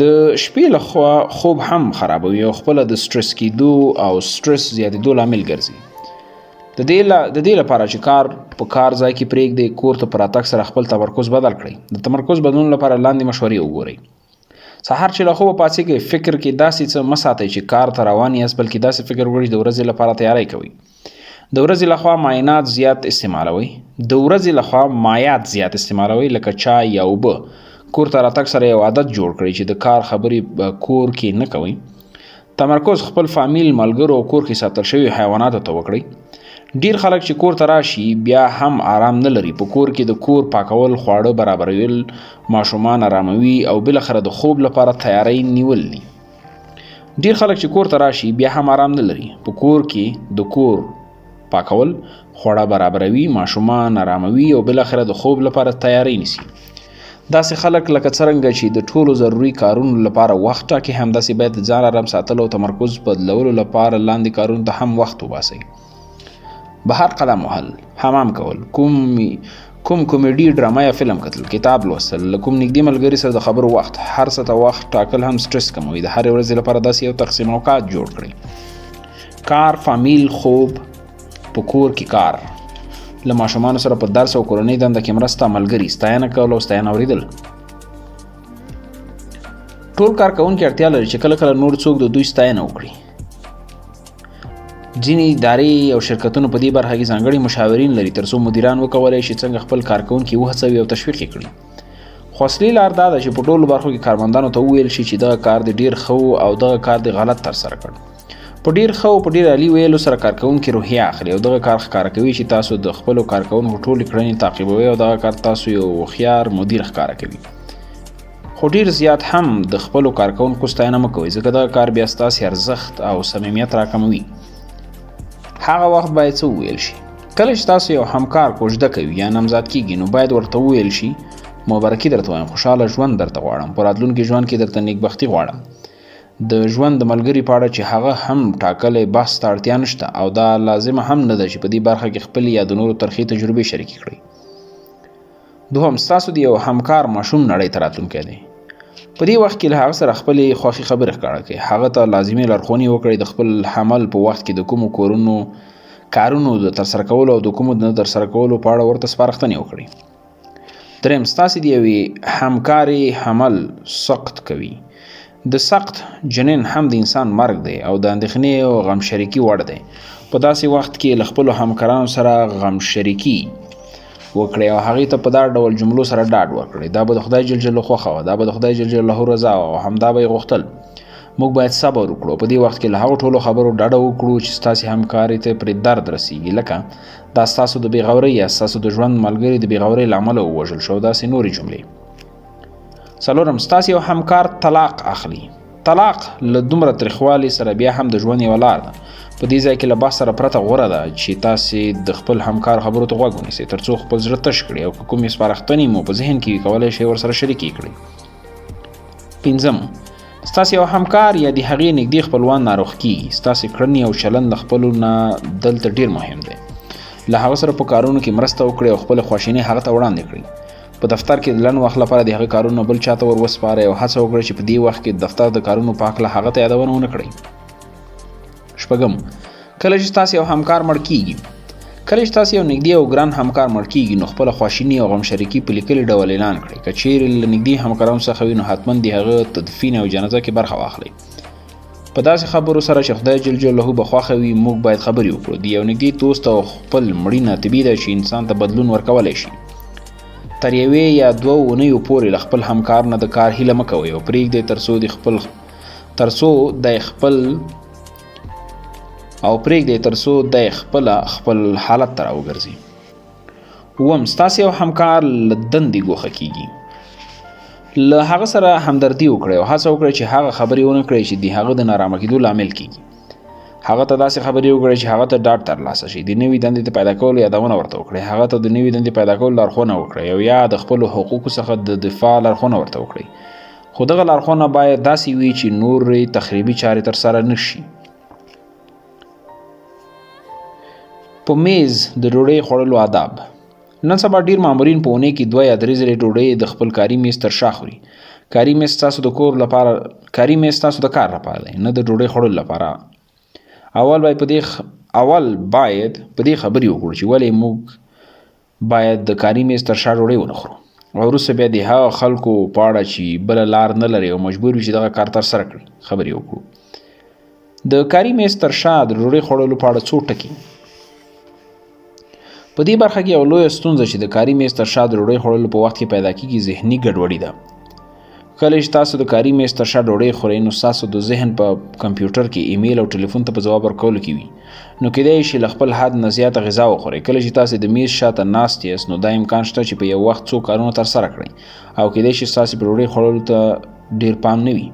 Speaker 1: د شپې له خوا خوب هم خرابوي او خپله د سټرس کېدو او سټرس زیاتېدو لامل ګرځي. د دې لپاره چې کار په کار ځای کې پرېږدئ، کور ته په راتګ سره خپل تمرکز بدل کړئ. د تمرکز بدلون لپاره لاندې مشورې وګورئ. سهار چې له خوبه پاڅېږئ فکر کې داسې څه مه ساتئ چې کار ته روان یاست، بلکې داسې فکر وکړئ چې د ورځې لپاره تیاری کوئ. د ورځې لخوا ماینات زیات استعمالوئ. د ورځې لخوا مایات زیات استعمالوئ لکه چای یا اوبه. کور ته راتګ سره یو عادت جوړ کړئ چې د کار خبرې کور کې نه کوئ. تمرکز خپل فامیل، ملګرو او کور کې ساتل شوي حیواناتو ته وکړئ. ډیر خلک چې کور ته راشي بیا هم آرام نه لري. په کور کې د کور پاکول، خواړه برابرول، ماشومان آراموي او بالاخره د خوب لپاره تیاری نیول دي. ډیر خلک چې کور ته راشي بیا هم آرام نه لري. په کور کې د کور پاکول، خواړه برابروي، ماشومان آراموي او بالاخره د خوب لپاره تیاری نیسي. داسې خلک لکه څرنګه چې د ټولو ضروري کارونو لپاره وخت ټاکي، همداسې باید د ځان آرام ساتلو او تمرکز بدلولو لپاره لاندې کارونو ته هم وخت وباسئ. بهر قدم وهل، حمام کول، کوم کومیډي ډرامه یا فلم کتل، کتاب لوستل، له کوم نږدې ملګري سره د خبرو وخت، هر څه ته وخت ټاکل هم سټرس کموي. د هرې ورځې لپاره داسې یو تقسیم اوقات جوړ کړئ. کار، فامیل، خوب، په کور کې کار، له ماشومانو سره په درس او کورنۍ دنده کې مرسته، ملګري، ستاینه کول او ستاینه اورېدل. ټول کارکوونکي اړتیا لري چې کله کله نور څوک د دوی ستاینه وکړي. ځینې ادارې او شرکتونه په دې برخه کې ځانګړي مشاورین لري ترڅو مدیران وکولای شي څنګه خپل کارکوونکي وهڅوي او تشویق یې کړي. خو اصلي لار دا ده چې په ټولو برخو کې کارمندانو ته وویل شي چې دغه کار دې ډېر ښه و او دغه کار دې غلط ترسره کړ. په ډېر ښه او په ډېر عالي ویلو سره کارکوونکي روحیه اخلي او دغه کار ښکاره کوي چې تاسو د خپلو کارکوونکو ټولې کړنې تعقیبوئ او دغه کار تاسو یو هوښیار مدیر ښکاره کوي. خو ډېر زیات هم د خپلو کارکوونکو ستاینه مه کوئ، ځکه دغه کار بیا ستاسې ارزښت او صمیمیت راکموي. هغه وخت باید څه وویل شي؟ کله چې تاسو یو همکار کوژده کوي یا نامزاد کیږي نو باید ورته وویل شي مبارکي درته وایم، خوشحاله ژوند درته غواړم، په راتلونکي ژوند کې درته نیکبختي غواړم. د ژوند د ملګري په اړه چې هغه هم ټاکلی بحث ته اړتیا نشته او دا لازمه هم نه ده چې په دې برخه کې خپلې یا د نورو ترخې تجربې شریکې کړئ. دوهم، ستاسو د یو همکار ماشوم نړۍ ته راتلونکی دی. په دې وخت کې له هغه سره خپلې خوښې خبرې ښکاره کړئ، هغه ته لازمې لارښوونې وکړئ، د خپل حمل په وخت کې د کومو کورونو کارونو د ترسره کولو او د کومو د نه ترسره کولو په اړه ورته سپارښتنې وکړئ. دریم، ستاسې د یوې همکارې حمل سقط کوي. د سقط جنین هم د انسان مرګ دی او د اندېښنې او غمشریکي وړ دی. په داسې وخت کې له خپلو همکارانو سره غمشریکي وکړئ او هغې ته په دا ډول جملو سره ډاډ ورکړئ: دا به د خدای جل جلاله خوښه وه، دا به د خدای جل جلاله رضا وه او همدا به یې غوښتل. موږ باید صبر وکړو. په دې وخت کې له هغو ټولو خبرو ډډه وکړو چې ستاسې همکارې ته پرې درد رسیږي، لکه دا ستاسو د بېغورۍ یا ستاسو د ژوند ملګري د بېغورۍ له امله ووژل شو او داسې نورې جملې. څلورم، ستاسې یو همکار طلاق اخلي. طلاق له دومره تریخوالي سره بیا هم د ژوند یوه لار ده. په دې ځای کې له بحث سره پرته غوره ده چې تاسې د خپل همکار خبرو ته غوږ ونیسئ ترڅو خپل زړه تش کړئ او که کومې سپارښتنې مو په ذهن کې وي کولی شئ ورسره شریکې کړئ. پنځم، ستاسې یو همکار یا د هغې نږدې خپلوان ناروغ کیږي. ستاسې کړنې او چلند له خپلو نه دلته ډیر مهم دی. له هغه سره په کارونو کې مرسته وکړئ او خپله خواشیني هغه ته وړاندې کړئ. په دفتر کې د لنډ وخت لپاره د هغه کارونه بل چاته ور وسپارئ او هڅه وکړئ چې په دې وخت کې د دفتر د کارونو په هکله هغه ته یادونه ونه کړئ. شپږم، کله چې تاسو یو همکار مړ کیږي. کله چې تاسو یو نږدې او ګران همکار مړ کیږي نو خپله خواشیني او غمشریکي په لیکلي ډول اعلان کړئ. که چیرې له نږدې همکارانو څخه وي نو حتما د هغه تدفین او جنازه کې برخه واخلئ. په داسې خبرو سره چې خدای جل جلاله به خوښه وي موږ باید خبرې وکړو. د یو نږدې دوست او خپل مړینه طبیعي ده چې انسان ته بدلون ورکولی شي. تر یوې یا دوو اونیو پورې له خپل همکار نه د کار هیله مه کوئ او پرېږدئ ترڅو دی خپل او پرېږدئ ترڅو دی خپله خپل حالت ته راوګرځي. اووم، ستاسې یو همکار له دندې ګوښه کیږي. له هغه سره همدردي وکړئ او هڅه وکړئ چې هغه خبرې ونه کړئ چې د هغه د نارامه کېدو لامل کیږي. هغه ته داسې خبرې وکړئ چې هغه ته ډاډ ترلاسه شي. د نوي دندې د پیدا کولو یادونه ورته وکړئ. هغه ته د نوي دندې پیدا کولو لارښوونه وکړئ او یا د خپلو حقوقو څخه د دفاع لارښوونه ورته وکړئ. خو دغه لارښوونه باید داسې وي چې نورې تخریبي چارې ترسره نه شي. په میز د ډوډۍ خوړلو آداب. نن سبا ډیر مامورین په اونۍ کې 2 یا 3 ځلې ډوډۍ د خپل کاري میز تر شا خوري. کاري میز ستاسو د کور لپاره کاري میز ستاسو د کار لپاره دی، نه د ډوډۍ خوړلو لپاره. اول باید په دې خبرې وکړو چې ولې موږ باید د کاري میز تر شا ډوډۍ ونه خورو، او وروسته بیا د هغه خلکو په اړه چې بله لار نه لري او مجبور وي چې دغه کار ترسره کړي خبرې وکړو. د کاري میز تر شا د ډوډۍ خوړلو په اړه څو ټکي. په دې برخه کې یو لویه ستونزه چې د کاري میز تر شا د ډوډۍ خوړلو په وخت کې پیدا کیږي ذهني ګډوډي ده. کله چې تاسو د کاري میز تر شا ډوډۍ خورئ نو ستاسو د ذهن په کمپیوټر کې ایمیل او ټلیفون ته په ځواب ورکولو کې وي، نو کیدای شي له خپل حد نه زیاته غذا وخورئ. کله چې تاسو د میز شاته ناست یاست نو دا امکان شته چې په یو وخت څو کارونه ترسره کړئ او کیدای شي ستاسو په ډوډۍ خوړلو ته ډیر پام نه وي.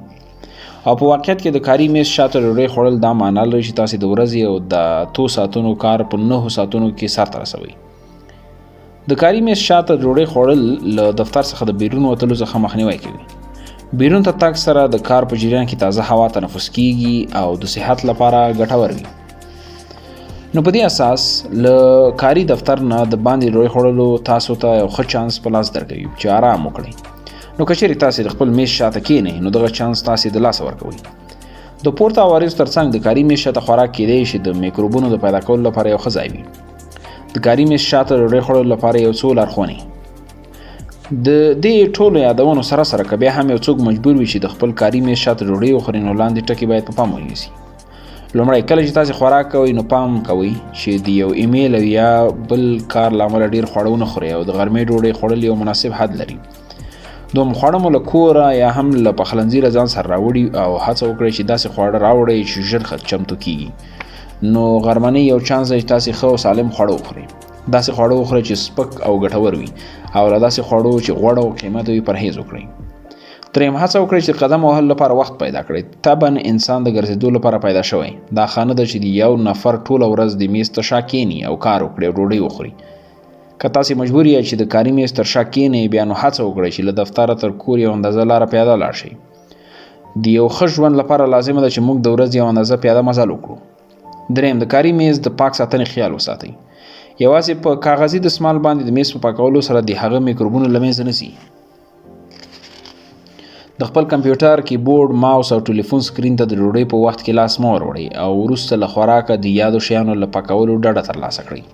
Speaker 1: او په واقعیت کې د کاري میز شاته ډوډۍ خوړل دا معنا لري چې تاسو د ورځې او د 8 ساعتونو کار په 9 ساعتونو کې سرته رسوئ. د کاري میز شاته ډوډۍ خوړل له دفتر څخه د بیرون وتلو څخه مخنیوی کوي. بیرون ته تګ سره د کار په جریان کې تازه هوا تنفس کیږي او د صحت لپاره ګټور وي. نو په دې اساس له کاري دفتر نه د باندې ډوډۍ خوړلو تاسو ته یو ښه چانس په لاس درکوي چې آرام وکړئ. نو که چیرې تاسې د خپل میز شاته کینئ نو دغه چانس تاسې د لاسه ورکوي. د پورته عوارضو ترڅنګ د کاري میز شاته خوراک کیدای شي د میکروبونو د پیدا کولو لپاره یو ښه ځای وي. د کاري میز شاته ډوډۍ خوړلو لپاره یو څو لارښوونې. د دې ټولو یادونو سره سره که بیا هم یو څوک مجبور وي چې د خپل کاري میز شاته ډوډۍ وخوري نو لاندې ټکي باید په پام ونیسي. لومړی، کله چې تاسې خوراک کوئ نو پام کوئ چې د یو ایمیل او یا بل کار له امله ډېر خواړه ونه خورئ او د غرمې ډوډۍ خوړل یو مناسب حد لري. دوم، خواړه مو له کوره یا هم له پخلنځي له ځان سره راوړي او هڅه وکړئ چې داسې خواړه راوړئ چې ژر چمتو کیږي. نو غرمنۍ یو چانس دی چې تاسې ښه او سالم خواړه وخورئ. داسې خواړه وخورئ چې سپک او ګټور وي او له داسې خواړو چې غوړ او قیمته وي پرهیز وکړئ. دریم، هڅه وکړئ چې قدم وهلو لپاره وخت پیدا کړئ. طبعا انسان د ګرځېدو لپاره پیدا شوی. دا ښه نه ده چې د یو نفر ټوله ورځ د میز تر شا کیني او کار وکړي او ډوډۍ وخوري. که تاسې مجبور یاست چې د کاري میز تر شا کینئ بیا نو هڅه وکړئ چې له دفتره تر کور یو اندازه لاره پیاده لاړ شئ. د یو ښه ژوند لپاره لازمه ده چې موږ د ورځې یو اندازه پیاده مزل وکړو. دریم، د کاري میز د پاک ساتنې خیال وساتئ. یوازې په کاغذي دستمال باندې د میز په پاکولو سره د هغه میکروبونه له منځه نه ځي. د خپل کمپیوټر، کیبورډ، ماوس او ټلیفون سکرین ته د ډوډۍ په وخت کې لاس مه وروړئ او وروسته له خوراکه د یادو شیانو له پاکولو ډډه ترلاسه کړئ.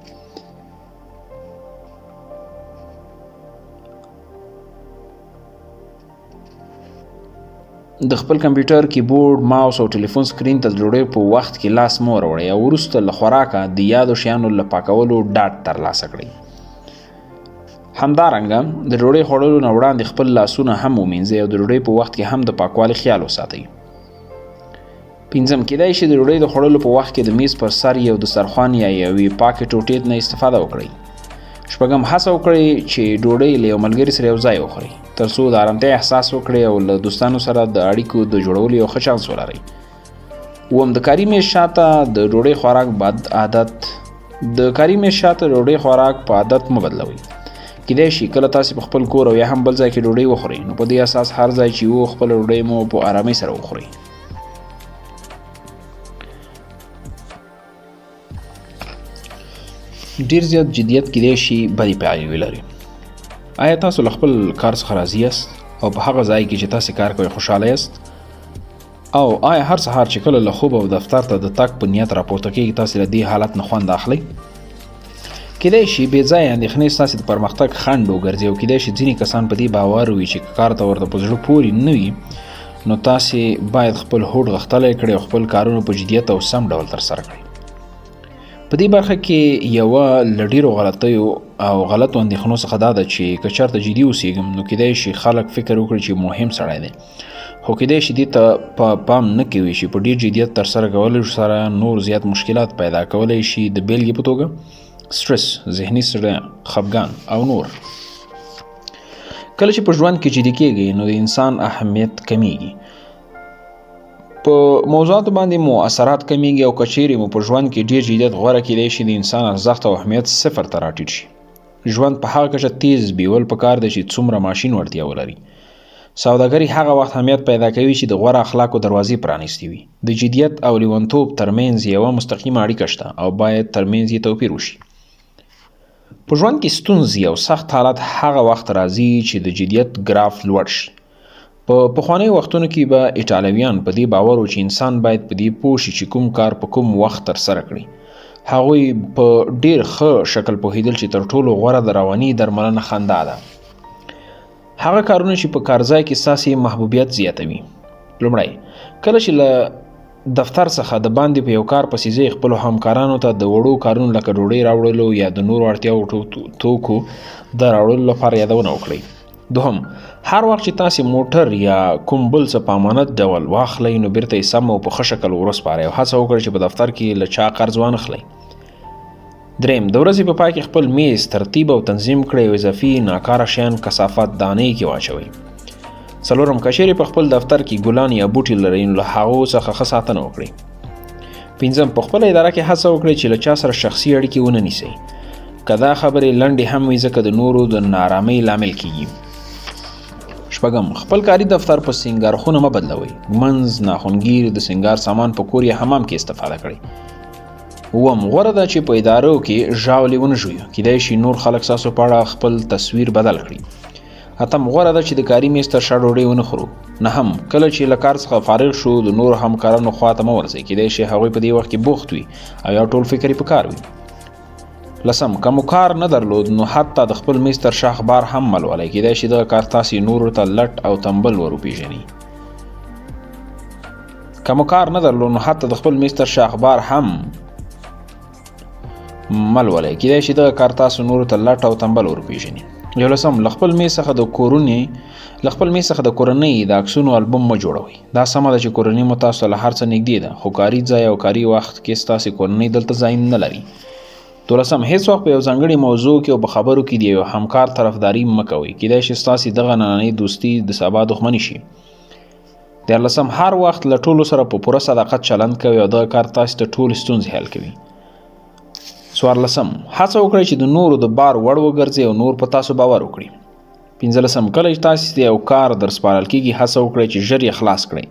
Speaker 1: د خپل کمپیوټر، کیبورډ، ماوس او ټلیفون سکرین ته د ډوډۍ په وخت کې لاس مه وروړئ او وروسته له خوراکه د یادو شیانو له پاکولو ډاډ ترلاسه کړئ. همدارنګه د ډوډۍ خوړلو نه وړاندې خپل لاسونه هم ومینځئ او د ډوډۍ په وخت کې هم د پاکوالي خیال وساتئ. پنځم، کیدای شي د ډوډۍ د خوړلو په وخت کې د میز پر سر یو دسترخوان یا یوې پاکې ټوټې نه استفاده وکړئ. شپږم، هڅه وکړئ چې ډوډۍ له یو ملګري سره یو ځای وخورئ ترڅو د آرامتیا احساس وکړئ او له دوستانو سره د اړیکو د جوړولو یو ښه چانس ولرئ. اووم، د کاري میز شاته د ډوډۍ خوراک بد عادت د کاري میز شاته د ډوډۍ خوراک په عادت مه بدلوئ. کیدای شي کله تاسو په خپل کور او یا هم بل ځای کې ډوډۍ وخورئ، نو په دې اساس هر ځای چې وو خپله ډوډۍ مو په آرامۍ سره وخورئ. ډیر زیات جدیت کیدای شي بدې پایلې ولري. آیا تاسو له خپل کار څخه راضي یاست او په هغه ځای کې چې تاسو کار کوئ خوشحاله یاست؟ او آیا هر سهار چې کله له خوب او دفتر ته د تګ په نیت راپورته کیږئ تاسو له دې حالت نه خوند اخلئ؟ کیدای شي بې ځایه اندېښنې ستاسو د پرمختګ خنډ وګرځي او کیدای شي ځینې کسان په دې باور وي چې که کار ته ورته په زړه پورې نه وي نو تاسې باید خپل هوډ غښتلی کړئ او خپل کارونه په جدیت او سم ډول ترسره کړئ. په دې برخه کې یوه له ډیرو غلطیو او غلطو اندېښنو څخه دا ده چې که چېرته جدي اوسېږم نو کیدای شي خلک فکر وکړي چې مهم سړی دی، خو کیدای شي دې ته په پام نه کوي چې په ډیر جدیت ترسره کولو سره نور زیات مشکلات پیدا کولی شي، د بیلګې په توګه سټرس، ذهني ستړیا، خفګان او نور. کله چې په ژوند کې جدي کیږئ نو د انسان اهمیت کمیږي، په موضوعاتو باندې مو اثرات کمیږي او که چیرې مو په ژوند کې ډیر جدیت غوره کیدای شي د انسان ارزښت او اهمیت صفر ته راټیټ شي. ژوند په هغه کچه تیز بیول پکار دی چې څومره ماشین وړتیا ولري. سوداګري هغه وخت اهمیت پیدا کوي چې د غوره اخلاقو دروازې پرانیستې وي. د جدیت او لیونتوب ترمنځ یوه مستقیمه اړیکه شته او باید ترمنځ یې توپیر وشي. په ژوند کې ستونزې او سخت حالت هغه وخت راځي چې د جدیت ګراف لوړ شي. په پخوانیو وختونو کې به ایټالویان په دې باور وو چې انسان باید په دې پوه شي چې کوم کار په کوم وخت ترسره کړي. هغوی په ډیر ښه شکل پوهېدل چې تر ټولو غوره د رواني درملنه خندا ده. هغه کارونه چې په کارځای کې ستاسې محبوبیت زیاتوي. لومړی، کله چې له دفتر څخه د باندې په یو کار پسې ځئ خپلو همکارانو ته د وړو کارونو لکه ډوډۍ راوړلو یا د نورو اړتیاوو توکو د راوړلو لپاره یادونه وکړئ. دوهم، هر وخت چې تاسې موټر یا کوم بل څه په امانت ډول واخلئ نو بیرته یې سم او په ښه شکل وروسپارئ او هڅه وکړئ چې په دفتر کې له چا قرض وانخلئ. دریم، د ورځې په پای کې خپل میز ترتیب او تنظیم کړئ او اضافي ناکاره شیان کثافت دانۍ کې واچوئ. څلورم، که چیرې په خپل دفتر کې ګلان یا بوټي لرئ نو له هغو څخه ښه ساتنه وکړئ. پنځم، په خپله اداره کې هڅه وکړئ چې له چا سره شخصي اړیکې ونه نیسئ، که دا خبرې لنډې هم وي ځکه د نورو د نارامۍ لامل کیږي. شپږم، خپل کاري دفتر په سینګارخونه مه بدلوئ. ږمنځ، ناخنګیر، د سینګار سامان په کور یا حمام کې استفاده کړئ. اووم، غوره ده چې په ادارو کې ژاولې ونه ژویو، کیدای شي نور خلک ستاسو په اړه خپل تصویر بدل کړي. اتم، غوره ده چې د کاري میز تر شا ډوډۍ ونه خورو. نهم، کله چې له کار څخه فارغ شو د نورو همکارانو خوا ته مه ورځئ، کیدای شي هغوی په دې وخت کې بوخت وي او یا ټول فکر یې په کار وي. لسم، که مو کار نه درلود نو حتی د خپل میز تر شا اخبار هم مه لولئ، کیدای شي دغه کار تاسې نورو ته لټ او تنبل ور وپیژني. که مو کار نه درلود نو حتی د خپل میز تر شا اخبار هم مه لولئ، کیدای شي دغه کار تاسو نورو ته لټ او تنبل ور وپیژني. یولسم، له خپل میز څخه د کورونې له خپل میز څخه د کورنۍ د عکسونو البوم مه جوړوئ. دا سمه ده چې کورنۍ مو تاسو ته له هر څه نږدې ده، خو کاري ځای او کاري وخت کې ستاسې کورنۍ دلته ځای نه لري. دولسم، هیڅ وخت په یو ځانګړي موضوع کې او په خبرو کې د یو همکار طرفداري مه کوئ، کیدای شي ستاسې دغه نننۍ دوستي د سبا دښمني شي. دیارلسم، هر وخت له ټولو سره په پوره صداقت چلند کوئ او دغه کار تاسې ته ټولې ستونزې حل کوي. څوارلسم، هڅه وکړئ چې د نورو د بار وړ وګرځئ او نور په تاسو باور وکړي. پنځلسم، کله چې تاسې ته یو کار در سپارل کیږي هڅه وکړئ چې ژر یې خلاص کړئ،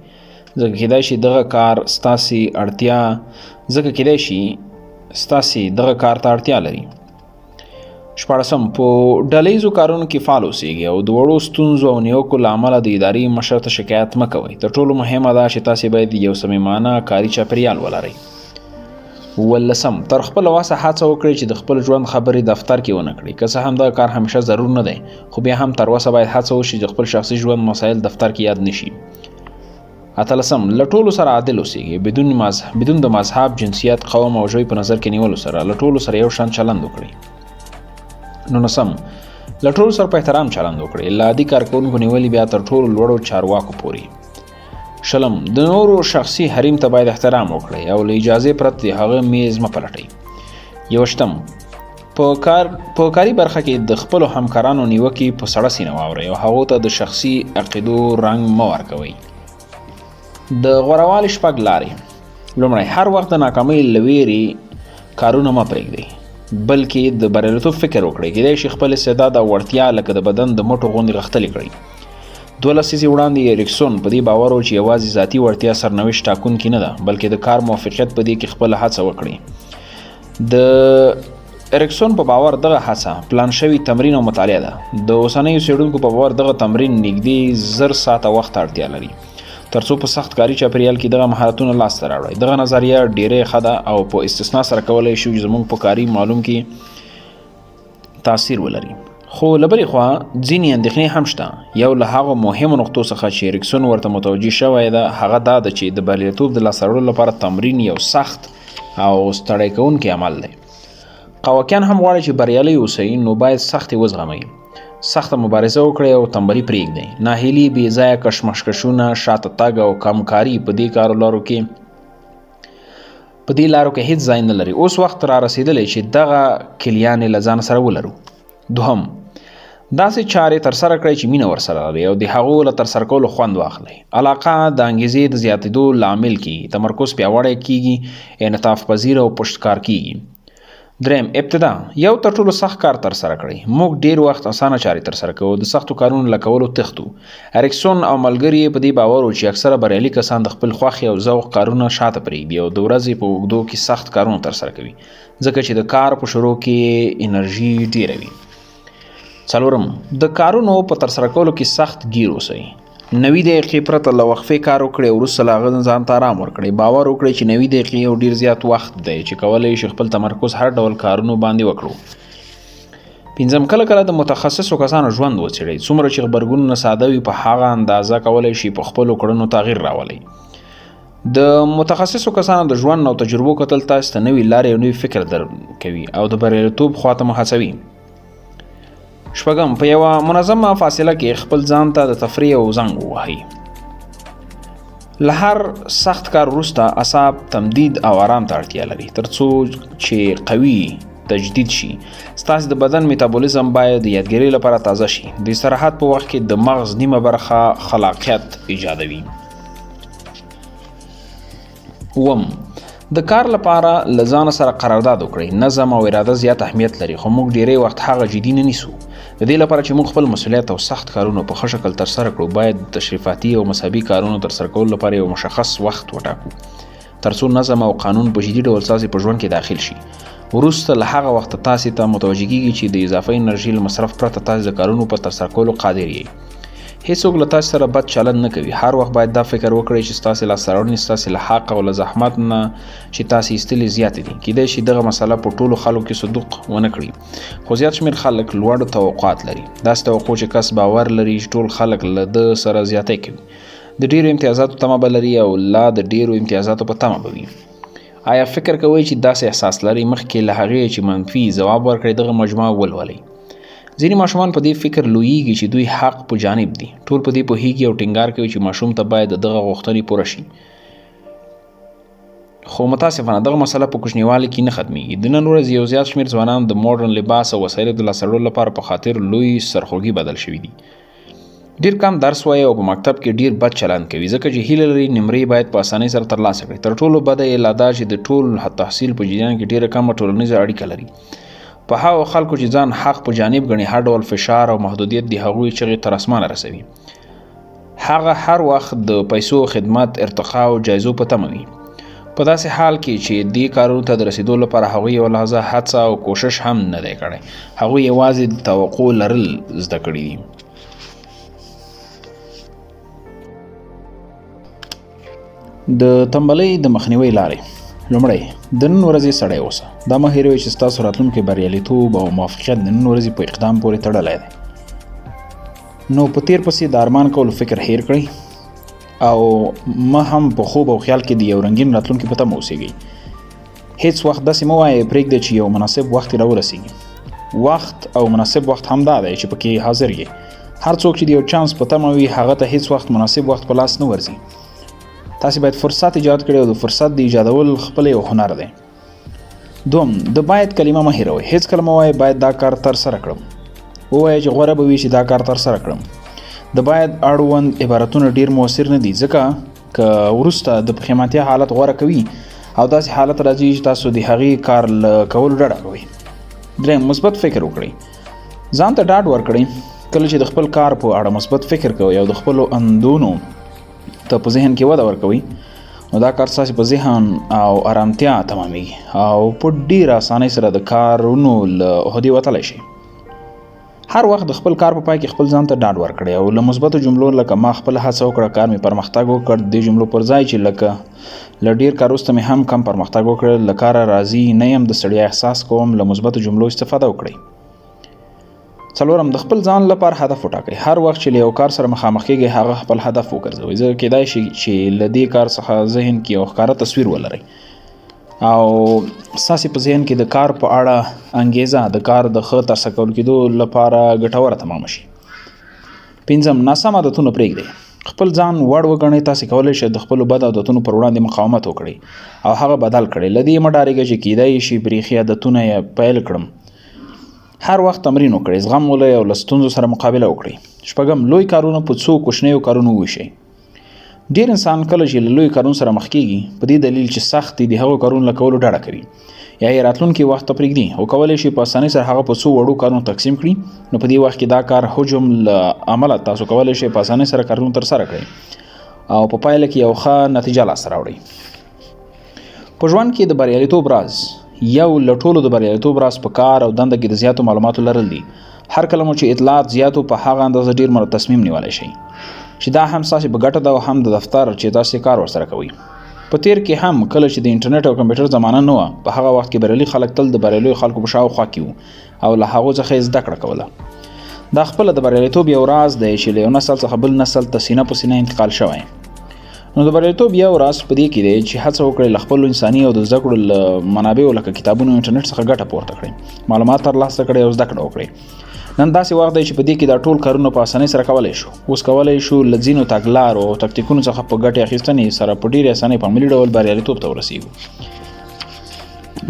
Speaker 1: ځکه کیدای شي دغه کار ستاسې اړتیا ځکه کیدای شي ستاسې دغه کار ته اړتیا لري. شپاړسم، په ډله ییزو کارونو کې فعال اوسئ او د وړو ستونزو او نیوکو له امله د ادارې مشر ته شکایت مه کوئ. تر ټولو مهمه دا چې تاسې باید یو صمیمانه کاري چاپیریال ولرئ. اوولسم، تر خپله وسه هڅه وکړئ چې د خپل ژوند خبرې دفتر کې ونه کړئ. که څه هم دغه کار همیشه ضرور نه دی، خو بیا هم تر وسه باید هڅه وشي چې د خپل شخصي ژوند مسایل دفتر کې یاد نشي. اتلسم، له ټولو سره عادل اوسېږئ، بدون د مذهب، جنسیت، قوم او ژبې په نظر کې نیولو سره له ټولو سره یو شان چلند وکړئ. نولسم، له ټولو سره په احترام چلند وکړئ، له عادي کارکوونکو نیولې بیا تر ټولو لوړو چارواکو پورې. شلم، د نورو شخصي حریم ته باید احترام وکړئ او له اجازې پرته د هغه میز مه پلټئ. یوشتم، په کاري برخه کې د خپلو همکارانو نیوکې په سړه سینه واورئ او هغو ته د شخصي عقیدو رنګ مه ورکوئ. د غوروالي شپږ لارې. لومړی، هر وخت د ناکامۍ له ویرې کارونه مه پرېږدئ، بلکې د بریالیتوب فکر وکړئ. کیدای شي خپل استعداد او وړتیا لکه د بدن د مټو غوندې غښتلې کړئ. دوه لسیزې وړاندې اریکسون په دې باور و چې یوازې ذاتي وړتیا سرنوشت ټاکونکې نه ده، بلکې د کار موفقیت په دې کې خپله هڅه وکړي. د اریکسون په باور دغه هڅه پلان شوی تمرین او مطالعه ده. د اوسنیو څېړونکو په باور دغه تمرین نږدې 1000 ساعته وخت ته اړتیا لري ترڅو په سخت کاري چاپیریال کې دغه مهارتونه لاسته راوړي. دغه نظریه ډیره ښه ده او په استثنا سره کولی شو چې زموږ په کاري معلوم کې تاثیر ولري. خو له بلې خوا ځینې اندېښنې هم شته. یو له هغو مهمو نقطو څخه چې اریکسون ورته متوجه شوی ده هغه دا ده چې د بریالیتوب د لاسته راوړلو لپاره تمرین یو سخت او ستړی کوونکی عمل دی. قواکیان هم غواړي چې بریالي اوسئ، نو باید سختې وزغمئ، سخته مبارزه وکړئ او تنبلي پرېږدئ. ناهیلي، بې ځایه کشمکشونه، شاته تګ او کمکاري په دې لارو کې هیڅ ځای نه لري. اوس وخت را رسېدلی چې دغه کلیانې له ځان سره ولرو. دوهم، داسې چارې ترسره کړئ چې مینه ورسره لرئ او د هغو له ترسره کولو خوند واخلئ. علاقه د انګیزې د زیاتېدو لامل کیږي، تمرکز پیاوړی کیږي، انعطاف پذیر او پشتکار کیږي. دریم، ابتدا یو تر ټولو سخت کار ترسره کړئ. موږ ډیر وخت اسانه چارې ترسره کوو، د سختو کارونو له کولو تښتو. اریکسون او ملګري یې په دې باور وو چې اکثره بریالي کسان د خپل خوښې او ذوق کارونه شاته پرېږدي او د ورځې په اوږدو کې سخت کارونه ترسره کوي، ځکه چې د کار په شروع کې انرژي ډیره وي. څلورم، د کارونو په ترسره کولو کې سخت ګیر اوسئ. 90 دقیقې پرته له وقفې کار وکړئ او وروسته له هغه ځان ته آرام ورکړئ. باور وکړئ چې 90 دقیقې یو ډیر زیات وخت دی چې کولی شئ خپل تمرکز هر ډول کارونو باندې وکړو. پنځم، کله کله د متخصصو کسانو ژوند وڅېړئ. څومره چې غبرګونونه ساده وي په هغه اندازه کولی شئ په خپلو کړنو تغییر راولئ. د متخصصو کسانو د ژوند او تجربو کتل تاسو ته نوې لارې او نوی فکر درکوي او د بریالیتوب خواته مو هڅوي. شپږم، په یوه منظمه فاصله کې خپل ځان ته د تفریح او زنګ ووهئ. له هر سخت کار وروسته اعصاب تمدید او آرام ته اړتیا لري ترڅو چې قوي تجدید شي. ستاسې د بدن میتابولیزم باید د یادګیرۍ لپاره تازه شي. د استراحت په وخت کې د مغز نیمه برخه خلاقیت ایجادوي. اووم، د کار لپاره له ځانه سره قرارداد وکړئ. نظم او اراده زیات اهمیت لري، خو موږ ډیری وخت هغه جدي نه نیسو. د دې لپاره چې موږ خپل مسؤلیت او سخت کارونه په ښه شکل ترسره کړو، باید د تشریفاتي او مذهبي کارونو ترسره کولو لپاره یو مشخص وخت وټاکو، ترڅو نظم او قانون په جدي ډول ستاسې په ژوند کې داخل شي. وروسته له هغه وخته تاسې ته متوجه کیږي چې د اضافي انرژي له مصرف پرته تاسې د کارونو په ترسره کولو قادر یئ. هیڅوک له تاسې سره بد چلند نه کوي. هر وخت باید دا فکر وکړئ چې ستاسې لاسته راوړنې ستاسې له حق او له زحمت نه چې تاسې ایستلې زیاتې دي. کیدای شي دغه مسله په ټولو خلکو کې صدوق ونه کړي، خو زیات شمېر خلک لوړ توقعات لري. داسې توقع چې کس باور لري چې ټول خلک له ده سره زیاتی کوي، د ډېرو امتیازاتو تمه به لري او لا د ډېرو امتیازاتو په تمه به وي. آیا فکر کوئ چې داسې احساس لرئ؟ مخکې له هغې چې منفي ځواب ورکړئ دغه مجموعه ولولئ. ځینې ماشومان په دې فکر لویږي چې دوی حق په جانب دي. ټول په دې پوهیږي او ټینګار کوي چې ماشوم ته باید د دغه غوښتنې پوره شي، خو متاسفانه دغه مسله په کوچنیوالي کې نه ختمیږي. د نن ورځې یو زیات شمېر ځوانان د مډرن لباس او وسایلو د لاسته راوړلو لپاره په خاطر لوی سرخوږي بدل شوي دي. ډیر کم درس وایي او په مکتب کې ډیر بد چلند کوي، ځکه چې هیله لري نمرې باید په اسانۍ سره ترلاسه کړي. تر ټولو بده یې لا دا چې د ټول تحصیل په جریان کې ډیره کمه ټولنیزه اړیکه لري. په هغو خلکو چې ځان حق په جانب ګڼي، هر ډول فشار او محدودیت د هغوی چغې تر اسمانه رسوي. هغه هر وخت د پیسو، خدمت، ارتقا او جایزو په تمه وي. په داسې حال کې چې دې کارونو ته د رسیدو لپاره هغوی یوه لحظه هڅه او کوشش هم نه دی کړی. هغوی یوازې د توقع لرل زده کړي دي. د تنبلۍ د مخنیوي لارې. لومړی، د نن ورځې سړی اوسه. دا مه هېروئ چې ستاسو راتلونکی بریالیتوب او موفقیت د نن ورځې په اقدام پورې تړلی دی. نو په تیر پسې د ارمان کولو فکر هیر کړئ او مه هم په خوب او خیال کې د یو رنګین راتلونکي په تمه اوسېږئ. هیڅ وخت داسې مه وایئ پرېږدئ چې یو مناسب وخت راورسېږي. وخت او مناسب وخت هم دا دی چې پکې حاضر یې. هر څوک چې د یو چانس په تمه وي هغه ته هیڅ وخت مناسب وخت په لاس نه ورځي. تاسو باید فرصت ایجاد کړئ او د فرصت د ایجادول خپل یو هنر دی. دوم، د باید کلمه مه هېروئ. هیڅکله مه وایئ باید دا کار ترسره کړم. ووایئ چې غوره به وي چې دا کار ترسره کړم. د باید اړوند عبارتونه ډیر موثر نه دي، ځکه که وروسته د پښیمانتیا حالت غوره کوي او داسې حالت راځي چې تاسو د هغې کار له کولو ډډه کوئ. دریم، مثبت فکر وکړئ. ځان ته ډاډ ورکړئ. کله چې د خپل کار په اړه مثبت فکر کوئ او د خپلو اندونو ته په ذهن کې وده ورکوئ، نو دا کار ستاسو په ذهن او ارامتیا تمامېږي او په ډېره اسانۍ سره د کارونو له عهدې وتلی شئ. هر وخت د خپل کار په پای کې خپل ځان ته ډاډ ورکړئ او له مثبتو جملو لکه ما خپله هڅه وکړه، کار مې پرمختګ وکړ، د دې جملو پر ځای چې لکه له ډېر کار وروسته مې هم کم پرمختګ وکړ، له کاره راضي نه یم، د ستړیا احساس کوم، له مثبتو جملو استفاده وکړئ. څلورم، د خپل ځان لپاره هدف وټاکئ. هر وخت چې له یو کار سره مخامخ کېږئ هغه خپل هدف وګرځوئ، ځکه کېدای شي چې له دې کار څخه ذهن کې یو ښکاره تصویر ولرئ او ستاسې په ذهن کې د کار په اړه انګیزه د کار د ښه ترسره کول کېدو لپاره ګټوره تمامه شي. پنځم، ناسم عادتونه پرېږدئ. خپل ځان وړ وګڼئ. تاسې کولی شئ د خپلو بد عادتونو پر وړاندې مقاومت وکړئ او هغه بدل کړئ. له دې مه ډارېږئ چې کېدای شي پرېښي عادتونه یې پیل کړم. هر وخت تمرین وکړئ، زغم ولرئ او له ستونزو سره مقابله وکړئ. شپږم، لوی کارونه په څو کوچنیو کارونو وویشئ. ډېر انسان کله چې له لویو کارونو سره مخ کېږي، په دې دلیل چې سخت دي، د هغو کارونو له کولو ډډه کوي یا یې راتلونکي وخت ته پرېږدي او کولی شي په اسانۍ سره هغه په څو وړو کارونو تقسیم کړي. نو په دې وخت کې دا کار حجم له امله تاسو کولی شئ په اسانۍ سره کارونه ترسره کړئ او په پایله کې یو ښه نتیجه لاسته راوړئ. په ژوند کې د بریالیتوب راز. یو له ټولو د بریالیتوب راز په کار او دنده کې د زیاتو معلوماتو لرل دي. هر کله مو چې اطلاعات زیاتو په هغه اندازه ډیر مو تصمیم نیولی شئ چې دا هم ستاسې په ګټه ده او هم د دفتر چې تاسې کار ورسره کوئ. په تیر کې هم کله چې د انټرنیټ او کمپیوټر زمانه نه وه، په هغه وخت کې بریالي خلک تل د بریالیو خلکو په شاوخوا کې وو او له هغو څخه یې زده کړه کوله. دا خپله د بریالیتوب یو راز دی چې له یو نسل څخه بل نسل ته سینه په سینه انتقال شوی. نو د بریالیتوب یو راز په دې کې دی چې هڅه وکړئ له خپلو انساني او د زده کړو له منابعو لکه کتابونو او انټرنیټ څخه ګټه پورته کړئ، معلومات ترلاسه کړئ او زده کړه وکړئ. نن داسې وخت دی چې په دې کې دا ټول کارونه په اسانۍ سره کولی شو. اوس کولی شو له ځینو تګلارو او تکتیکونو څخه په ګټې اخیستنې سره په ډېرې اسانۍ په عملي ډول بریالیتوب ته ورسیږو.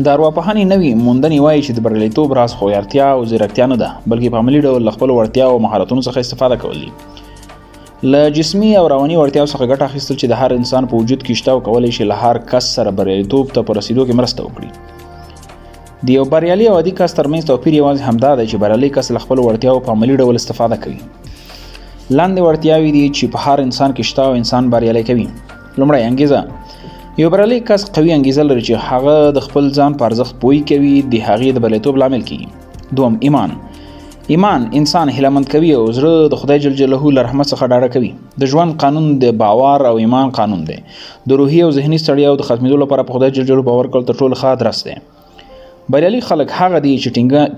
Speaker 1: د ارواپوهنې نوې موندنې وایي چې د بریالیتوب راز هوښیارتیا او ځیرکتیا نه ده، بلکې په عملي ډول له خپلو وړتیا او مهارتونو څخه استفاده کول دي. له جسمي او رواني وړتیاو څخه ګټه اخیستل چې د هر انسان په وجود کې شته او کولی شي له هر کس سره بریالیتوب ته په رسیدو کې مرسته وکړي. د یو بریالي او عادي کس ترمنځ توپیر یوازې همدا دی چې بریالی کس له خپلو وړتیاو په عملي ډول استفاده کوي. لاندې وړتیاوې دي چې په هر انسان کې شته او انسان بریالی کوي. لومړی، انګیزه. یو بریالی کس قوي انګیزه لري چې هغه د خپل ځان په ارزښت پوه کوي، د هغې د بریالیتوب لامل کیږي. دوم، ایمان. ایمان انسان هیلهمند کوي او زړه د خدای جل جلاله له رحمت څخه ډاډه کوي. د ژوند قانون د باور او ایمان قانون دی. د روحي او ذهني ستړیاو د ختمېدو لپاره په خدای جل جلاله باور کول تر ټولو ښه ادرس دی. بریالي خلک هغه دي چې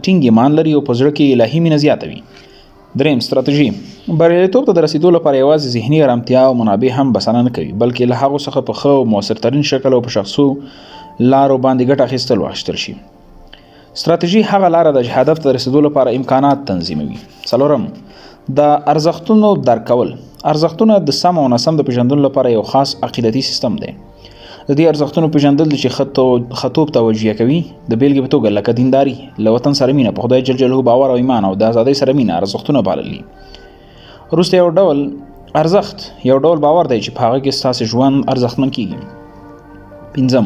Speaker 1: ټینګ ایمان لري او په زړه کې الهي مینه زیاته وي. دریم، ستراتیژي. بریالیتوب ته د رسیدو لپاره یوازې ذهني ارامتیا او منابع هم بسنه نه کوي، بلکې له هغو څخه په ښه او موثرترین شکل او په شخصو لارو باندې ګټه اخیستل واخیستل شي. ستراتیژي هغه لاره ده چې هدف ته رسیدو لپاره امکانات تنظیموي. څلورم، د ارزښتونو درک کول. ارزښتونه د سم او ناسم د پیژندلو لپاره یو خاص عقیدتي سیستم دی. د دې ارزښتونو پیژندل دي چې خطوب توجیه کوي. د بیلګې په توګه لکه دینداری، له وطن سره مینه، په خدای جل جلاله باور او ایمان او د ازادۍ سره مینه ارزښتونه بلل دي. وروسته یو ډول ارزښت یو ډول باور دی چې په هغه کې ستاسې ژوند ارزښتمن کیږي. پنځم،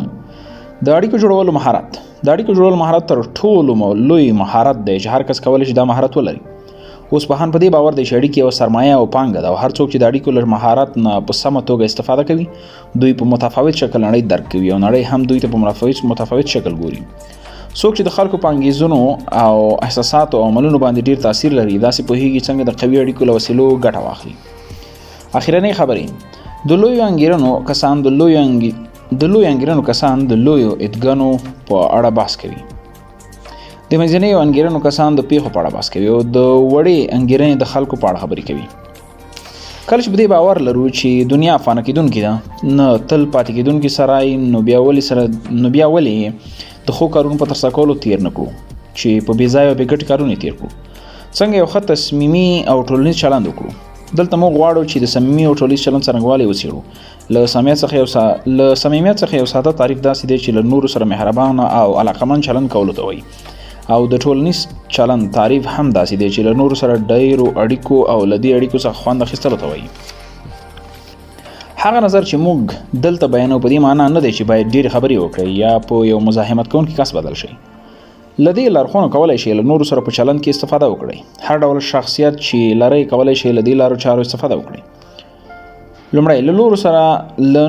Speaker 1: د اړیکو جوړولو مهارت. د اړیکو جوړولو مهارت تر ټولو لوی مهارت دی چې هر کس کولی شي دا مهارت ولري. اوس پوهان په دې باور دي چې اړیکې یوه سرمایه او پانګه ده او هر څوک چې د اړیکو له مهارت نه په سمه توګه استفاده کوي، دوی په متفاوت شکل نړۍ درک کوي او نړۍ هم دوی ته په متفاوت شکل ګوري. څوک چې د خلکو په انګیزونو او احساساتو او عملونو باندې ډیر تاثیر لري، داسې پوهیږي څنګه د قوي اړیکو له وسیلو ګټه واخلي. اخیرنۍ خبرې: د لویو انګیرنو کسان د لویو انګیرنو کسان د لویو ادګانو په اړه بحث کوي. د منځنیو انګیرنو کسان د پیښو په اړه بحث کوي او د وړې انګیرنې د خلکو په اړه خبرې کوي. کله چې په دې باور لرو چې دنیا فانه کېدونکې ده، نه تل پاتې کېدونکې سرای، نو بیا ولې د ښو کارونو په ترسره کولو تیر نه کړو چې په بې ځایه او بې ګټې کارونو تیر کړو؟ څنګه یو ښه تصمیمي او ټولنیز چلند وکړو؟ دلته موږ غواړو چې د صمیمي او ټولنیز چلند څرنګوالی وڅېړو. له صمیمیت څخه یو ساده تعریف داسې دی چې له نورو سره مهربانه او علاقمند چلند کولو ته وایي، او د ټولنیز چلند تعریف هم داسې دی چې له نورو سره ډیرو اړیکو او له دې اړیکو څخه خوند اخیستلو ته وایي. هغه نظر چې موږ دلته بیانو په دې معنا نه دی چې باید ډېرې خبرې وکړئ یا په یو مزاحمت کوونکي کس بدل شئ. له دې لارښوونو کولای شئ له نورو سره په چلند کې استفاده وکړئ. هر ډول شخصیت چې لرئ کولای شئ له دې لارو چارو استفاده وکړئ. لومړی، له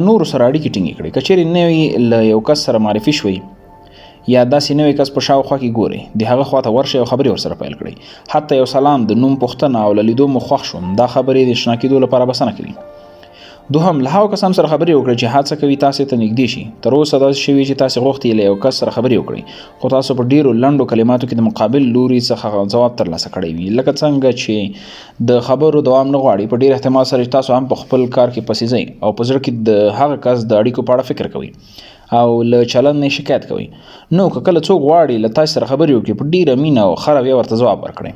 Speaker 1: نورو سره اړیکې ټینګې کړئ. که چیرې نوی له یو کس سره معرفي شوئ یا داسې نوی کس په شاوخوا کې ګورئ، د هغه خواته ورشئ او خبرې ورسره پیل کړئ. حتی یو سلام، د نوم پوښتنه او له لیدو مو خوښ شوم، دا خبرې د اشنا کېدو لپاره بسنه کوي. دوهم، له هغو کسانو سره خبرې وکړئ چې هڅه کوي تاسې ته نږدې شي. تر اوسه داسې شوي چې تاسې غوښتي له یو کس سره خبرې وکړئ، خو تاسو په ډیرو لنډو کلماتو کې د مقابل لوري څخه ځواب ترلاسه کړی وي. لکه څنګه چې د خبرو دوام نه غواړي، په ډیر احتمال سره چې تاسو هم په خپل کار کې پسې ځئ او په زړه کې د هغه کس د اړیکو په اړه فکر کوئ او له چلند نه شکایت کوئ. نو که کله څوک غواړي له تاسو سره خبرې وکړي، په ډیره مینه او ښه رویه ورته ځواب ورکړئ.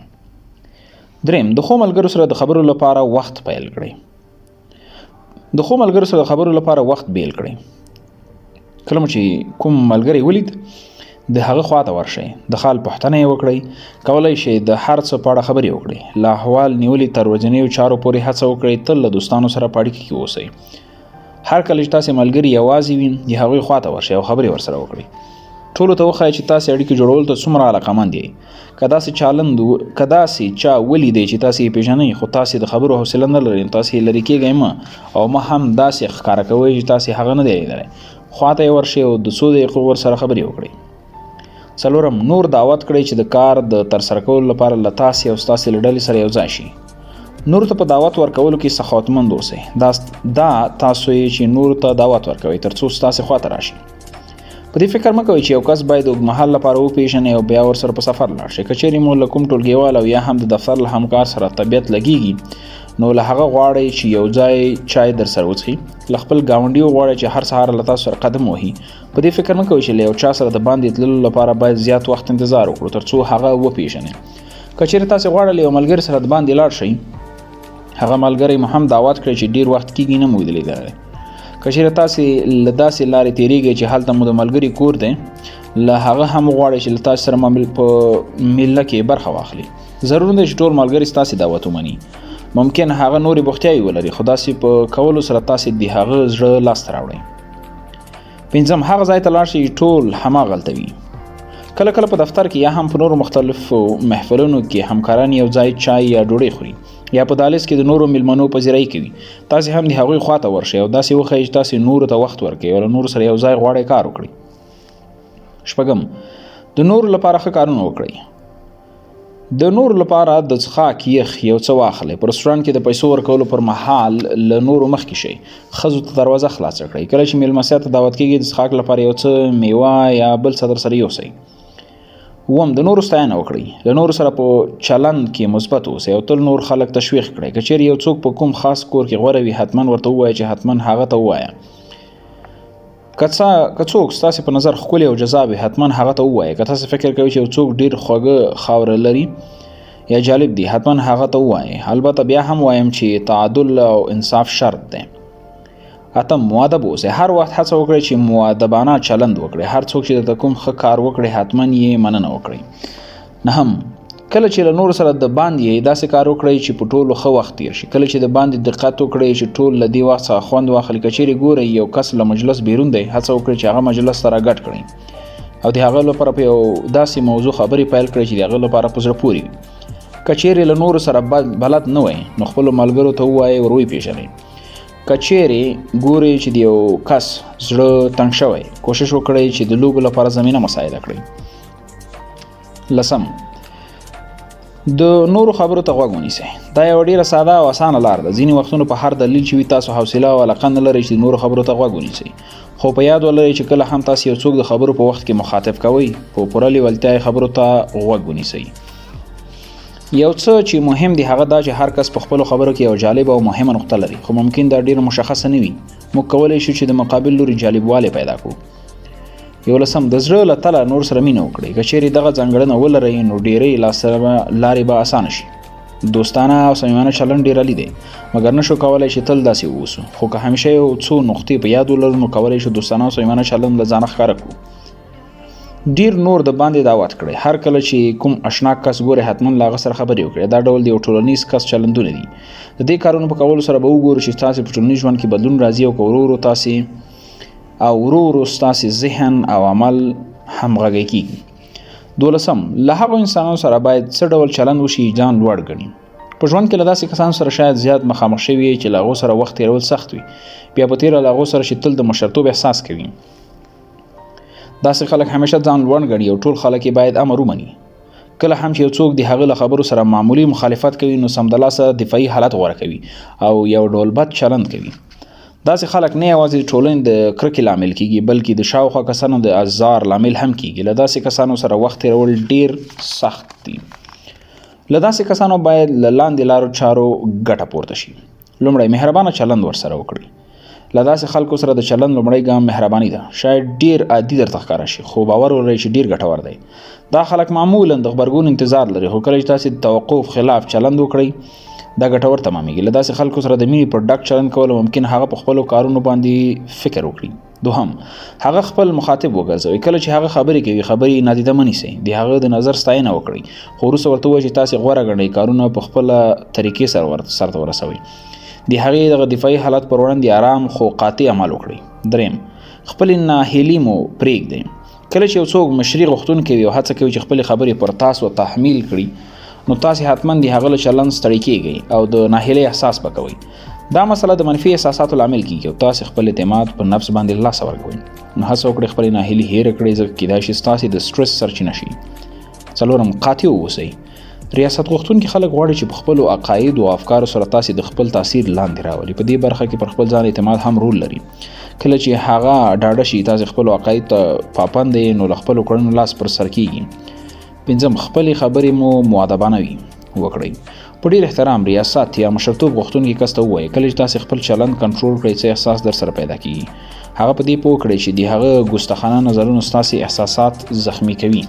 Speaker 1: دریم، د ښو ملګرو سره د خبرو لپاره وخت پیل کړئ. د ښو ملګرو سره د خبرو لپاره وخت بیل کړئ. کله مو چې کوم ملګری ولید، د هغه خواته ورشئ، د خال پوښتنه یې وکړئ. کولای شئ د هر څه په اړه خبرې وکړئ. له احوال نیولې تر ورځنیو چارو پورې هڅه وکړئ تل له دوستانو سره په اړیکه کې اوسئ. هر کله چې تاسې ملګري یوازې وي، د هغوی خواته ورشئ او خبرې ورسره وکړئ. ټولو ته وښایئ چې تاسې اړیکې جوړولو ته څومره علاقمند یئ. که داسې چا ولیدئ چې تاسې یې پېژنئ، خو تاسې د خبرو حوصله نه لرئ، نو تاسې یې لرې کېږئ مه او مه هم داسې ښکاره کوئ چې تاسې هغه نه دی لیدلی. خواته یې ورشئ او د څو دقیقو ورسره خبرې وکړئ. څلورم، نور دعوت کړئ چې د کار د ترسره کولو لپاره له تاسې او ستاسې له ډلې سره یو ځای شي. نورو ته په دعوت ورکولو کې سخاوتمند اوسئ. دا تاسو یې چې نورو ته دعوت ورکوئ ترڅو ستاسې خواته راشي. په دې فکر مه کوئ چې یو کس باید اوږدمهال لپاره وپېژنئ او بیا ورسره په سفر لاړ شئ. که چیرې مو له کوم ټولګیوال او یا هم د دفتر له همکار سره طبیعت لګیږي، نو له هغه غواړئ چې یو ځای چای در سره وڅښي. له خپل ګاونډي وغواړئ چې هر سهار له تاسو سره قدم وهي. په دې فکر مه کوئ چې له یو چا سره د باندې تللو لپاره باید زیات وخت انتظار وکړو ترڅو هغه وپېژنئ. که چیرې تاسې غواړئ له یو ملګري سره د باندې لاړ شئ، هغه ملګری مو هم دعوت کړئ چې ډیر وخت کیږي نه مو لیدلی. که چیرې تاسې له داسې لارې تیریږئ چې هلته مو د ملګري کور دی، له هغه هم وغواړئ چې له تاسې سره په میله کې برخه واخلي. ضرور نه دی چې ټول ملګري ستاسې دعوت ومني. ممکن هغه نورې بوختیاوې ولري، خو داسې په کولو سره تاسې د هغه زړه لاسته راوړئ. پنځم، هغه ځای ته لاړ شئ چې ټول هماغلته وي. کله کله په دفتر کې یا هم په نورو مختلفو محفلونو کې همکاران یو ځای چای یا ډوډۍ خوري یا په دهلیز کې د نورو میلمنو پذیرایي کوي. تاسې هم د هغوی خواته ورشئ او داسې وښیئ چې تاسې نورو ته وخت ورکوئ او له نورو سره یو ځای غواړئ کار وکړئ. شپږم، د نورو لپاره ښه کارونه وکړئ. د نورو لپاره د څښاک یخ یو څه واخلئ. په رستورانت کې د پیسو ورکولو پر مهال له نورو مخکې شئ. ښځو ته دروازه خلاصه کړئ. کله چې میلمستیا ته دعوت کیږئ، د څښاک لپاره یو څه میوه یا بل څه در سره یوسئ. اووم، د نورو ستاینه وکړئ. له نورو سره په چلند کې مثبت اوسئ او تل نور خلک تشویق کړئ. که چیرې یو څوک په کوم خاص کور کې غوره وي، حتما ورته ووایئ چې حتما هغه ته ووایه. که څوک ستاسې په نظر ښکلی او جذاب وي، حتما هغه ته ووایه. که تاسې فکر کوئ چې یو څوک ډیر خوږه خاوره لري یا جالب دی، حتما هغه ته ووایئ. البته بیا هم وایم چې تعادل او انصاف شرط دی. اتم، مؤدب اوسئ. هر وخت هڅه وکړئ چې مؤدبانه چلند وکړئ. هر څوک چې درته کوم ښه کار وکړي، حتما یې مننه وکړئ. نهم، کله چې له نورو سره د باندې یئ، داسې کار وکړئ چې په ټولو ښه وخت تیر شي. کله چې د باندې دقت وکړئ چې ټول له دې وخت څخه خوند واخلي. که چیرې ګورئ یو کس له مجلس بیرون دی، هڅه وکړئ چې هغه مجلس ته راګډ کړئ او د هغه لپاره په یو داسې موضوع خبرې پیل کړئ چې د هغه لپاره په زړه پورې وي. که چیرې له نورو سره بلد نه وئ نو خپلو ملګرو ته ووایئ ور ویې که چیرې ګورئ چې د یو کس زړه تنګ شوی، کوشش وکړئ چې د لوبو لپاره زمینه مساعده کړئ. لسم، د نورو خبرو ته غوږ ونیسئ. دا یوه ډیره ساده او اسانه لار ده. ځینې وختونه په هر دلیل چې وي تاسو حوصله او علاقه نه لرئ چې د نورو خبرو ته غوږ ونیسئ، خو په یاد ولرئ چې کله هم تاسو یو څوک د خبرو په وخت کې مخاطب کوئ، په پوره لیوالتیا یې خبرو ته غوږ ونیسئ. یو څه چې مهم دی هغه دا چې هر کس په خپلو خبرو کې یو جالب او مهمه نقطه لري، خو ممکن دا ډیره مشخصه نه وي. موږ کولی شو چې د مقابل لوري جالبوالی پیدا کړو. یولسم، د زړه له تله نور سره مینه وکړئ. که چیرې دغه ځانګړنه ولرئ نو ډیرې لاسته لارې به اسانه شي. دوستانه او صمیمانه چلند ډیر عالي دی، مګر نشو کولی چې تل داسې واوسو. خو که همیشه یو څو نقطې په یاد ولرو نو کولی شو دوستانه او صمیمانه چلند له ځانه ښکاره کړو. ډیر نور د باندې دعوت کړئ. هر کله چې کوم اشنا کس ګورئ حتما له هغه سره خبرې وکړئ. دا ډول د یو ټولنیز کس چلندونه دي. د دې کارونو په کولو سره به وګورو چې تاسې په ټولنیز ژوند کې بدلون راځي او که ورو ورو تاسې او ورو ورو ستاسې ذهن او عمل همغږی کیږي. دولسم، له هغو انسانانو سره باید څه ډول چلند وشي چې ځان لوړ ګڼي. په ژوند کې له داسې کسانو سره شاید زیات مخامخ شوي یئ چې له هغو سره وخت تېرول سخت وي، بیا په تېره له هغو سره چې تل د مشرتوب احساس کوي. داسې خلک همیشه ځان لوړ ګڼي او ټول خلک یې باید امر ومني. کله هم چې یو څوک د هغه له خبرو سره معمولي مخالفت کوي نو سمدلاسه دفاعي حالت غوره کوي او یو ډول بد چلند کوي. داسې خلک نه یوازې د ټولنې د کرکې لامل کیږي، بلکې د شاوخوا کسانو د ازار لامل هم کیږي. له داسې کسانو سره وخت تېرول ډیر سخت دي. له داسې کسانو باید له لاندې لارو چارو ګټه پورته شي. لومړی، مهربانه چلند ورسره وکړئ. له داسې خلکو سره د چلند لومړی ګام مهرباني ده. شاید ډیر عادي درته ښکاره شي، خو باور ولرئ چې ډیر ګټور دی. دا خلک معمولا د غبرګون انتظار لري، خو کله چې تاسې د توقف خلاف چلند وکړئ دا ګټور تمامېږي. له داسې خلکو سره د مینې پر ډک چلند کول ممکن هغه په خپلو کارونو باندې فکر وکړي. دوهم، هغه خپل مخاطب وګرځوئ. کله چې هغه خبرې کوي خبرې یې نادیده مه نیسئ، د هغه د نظر ستاینه وکړئ، خو وروسته ورته ووایئ چې تاسې غوره ګڼئ کارونه په خپله طریقې سره سرته ورسوئ. د هغې دغه دفاعي حالت پر وړاندې آرام خو قاطع عمل وکړئ. دریم، خپلې ناهیلي مو پرېږدئ. کله چې یو څوک مشري غوښتونکی وي او هڅه کوي چې خپلې خبرې پر تاسو تحمیل کړي نو تاسې حتما د هغه له چلند ستړي کیږئ او د ناهیلۍ احساس به کوئ. دا مسله د منفي احساساتو لامل کیږي او تاسې خپل اعتماد په نفس باندې له لاسه ورکوئ. نو هڅه وکړئ خپلې ناهیلي هېره کړئ، ځکه کیدای شي ستاسې د سټرس سرچینه شي. څلورم، قاطع واوسئ. ریاست غوښتونکي خلک غواړي چې په خپلو عقایدو او افکارو سره تاسې د خپل تاثیر لاندې راولي. په دې برخه کې پر خپل ځان اعتماد هم رول لري. کله چې هغه ډاډه شي تاسې خپلو عقایدو ته پابند یئ نو له خپلو کړنو لاس پر سر کیږي. پنځم، خپلې خبرې مو مؤدبانه وي وکړئ. په ډیر احترام ریاست یا مشرتوب غوښتونکي کس ته ووایئ. کله چې تاسې خپل چلند کنټرول کړئ څه احساس در سره پیدا کیږي. هغه په دې پوه کړئ چې د هغه ګستاخانه نظرونو ستاسې احساسات زخمي کوي.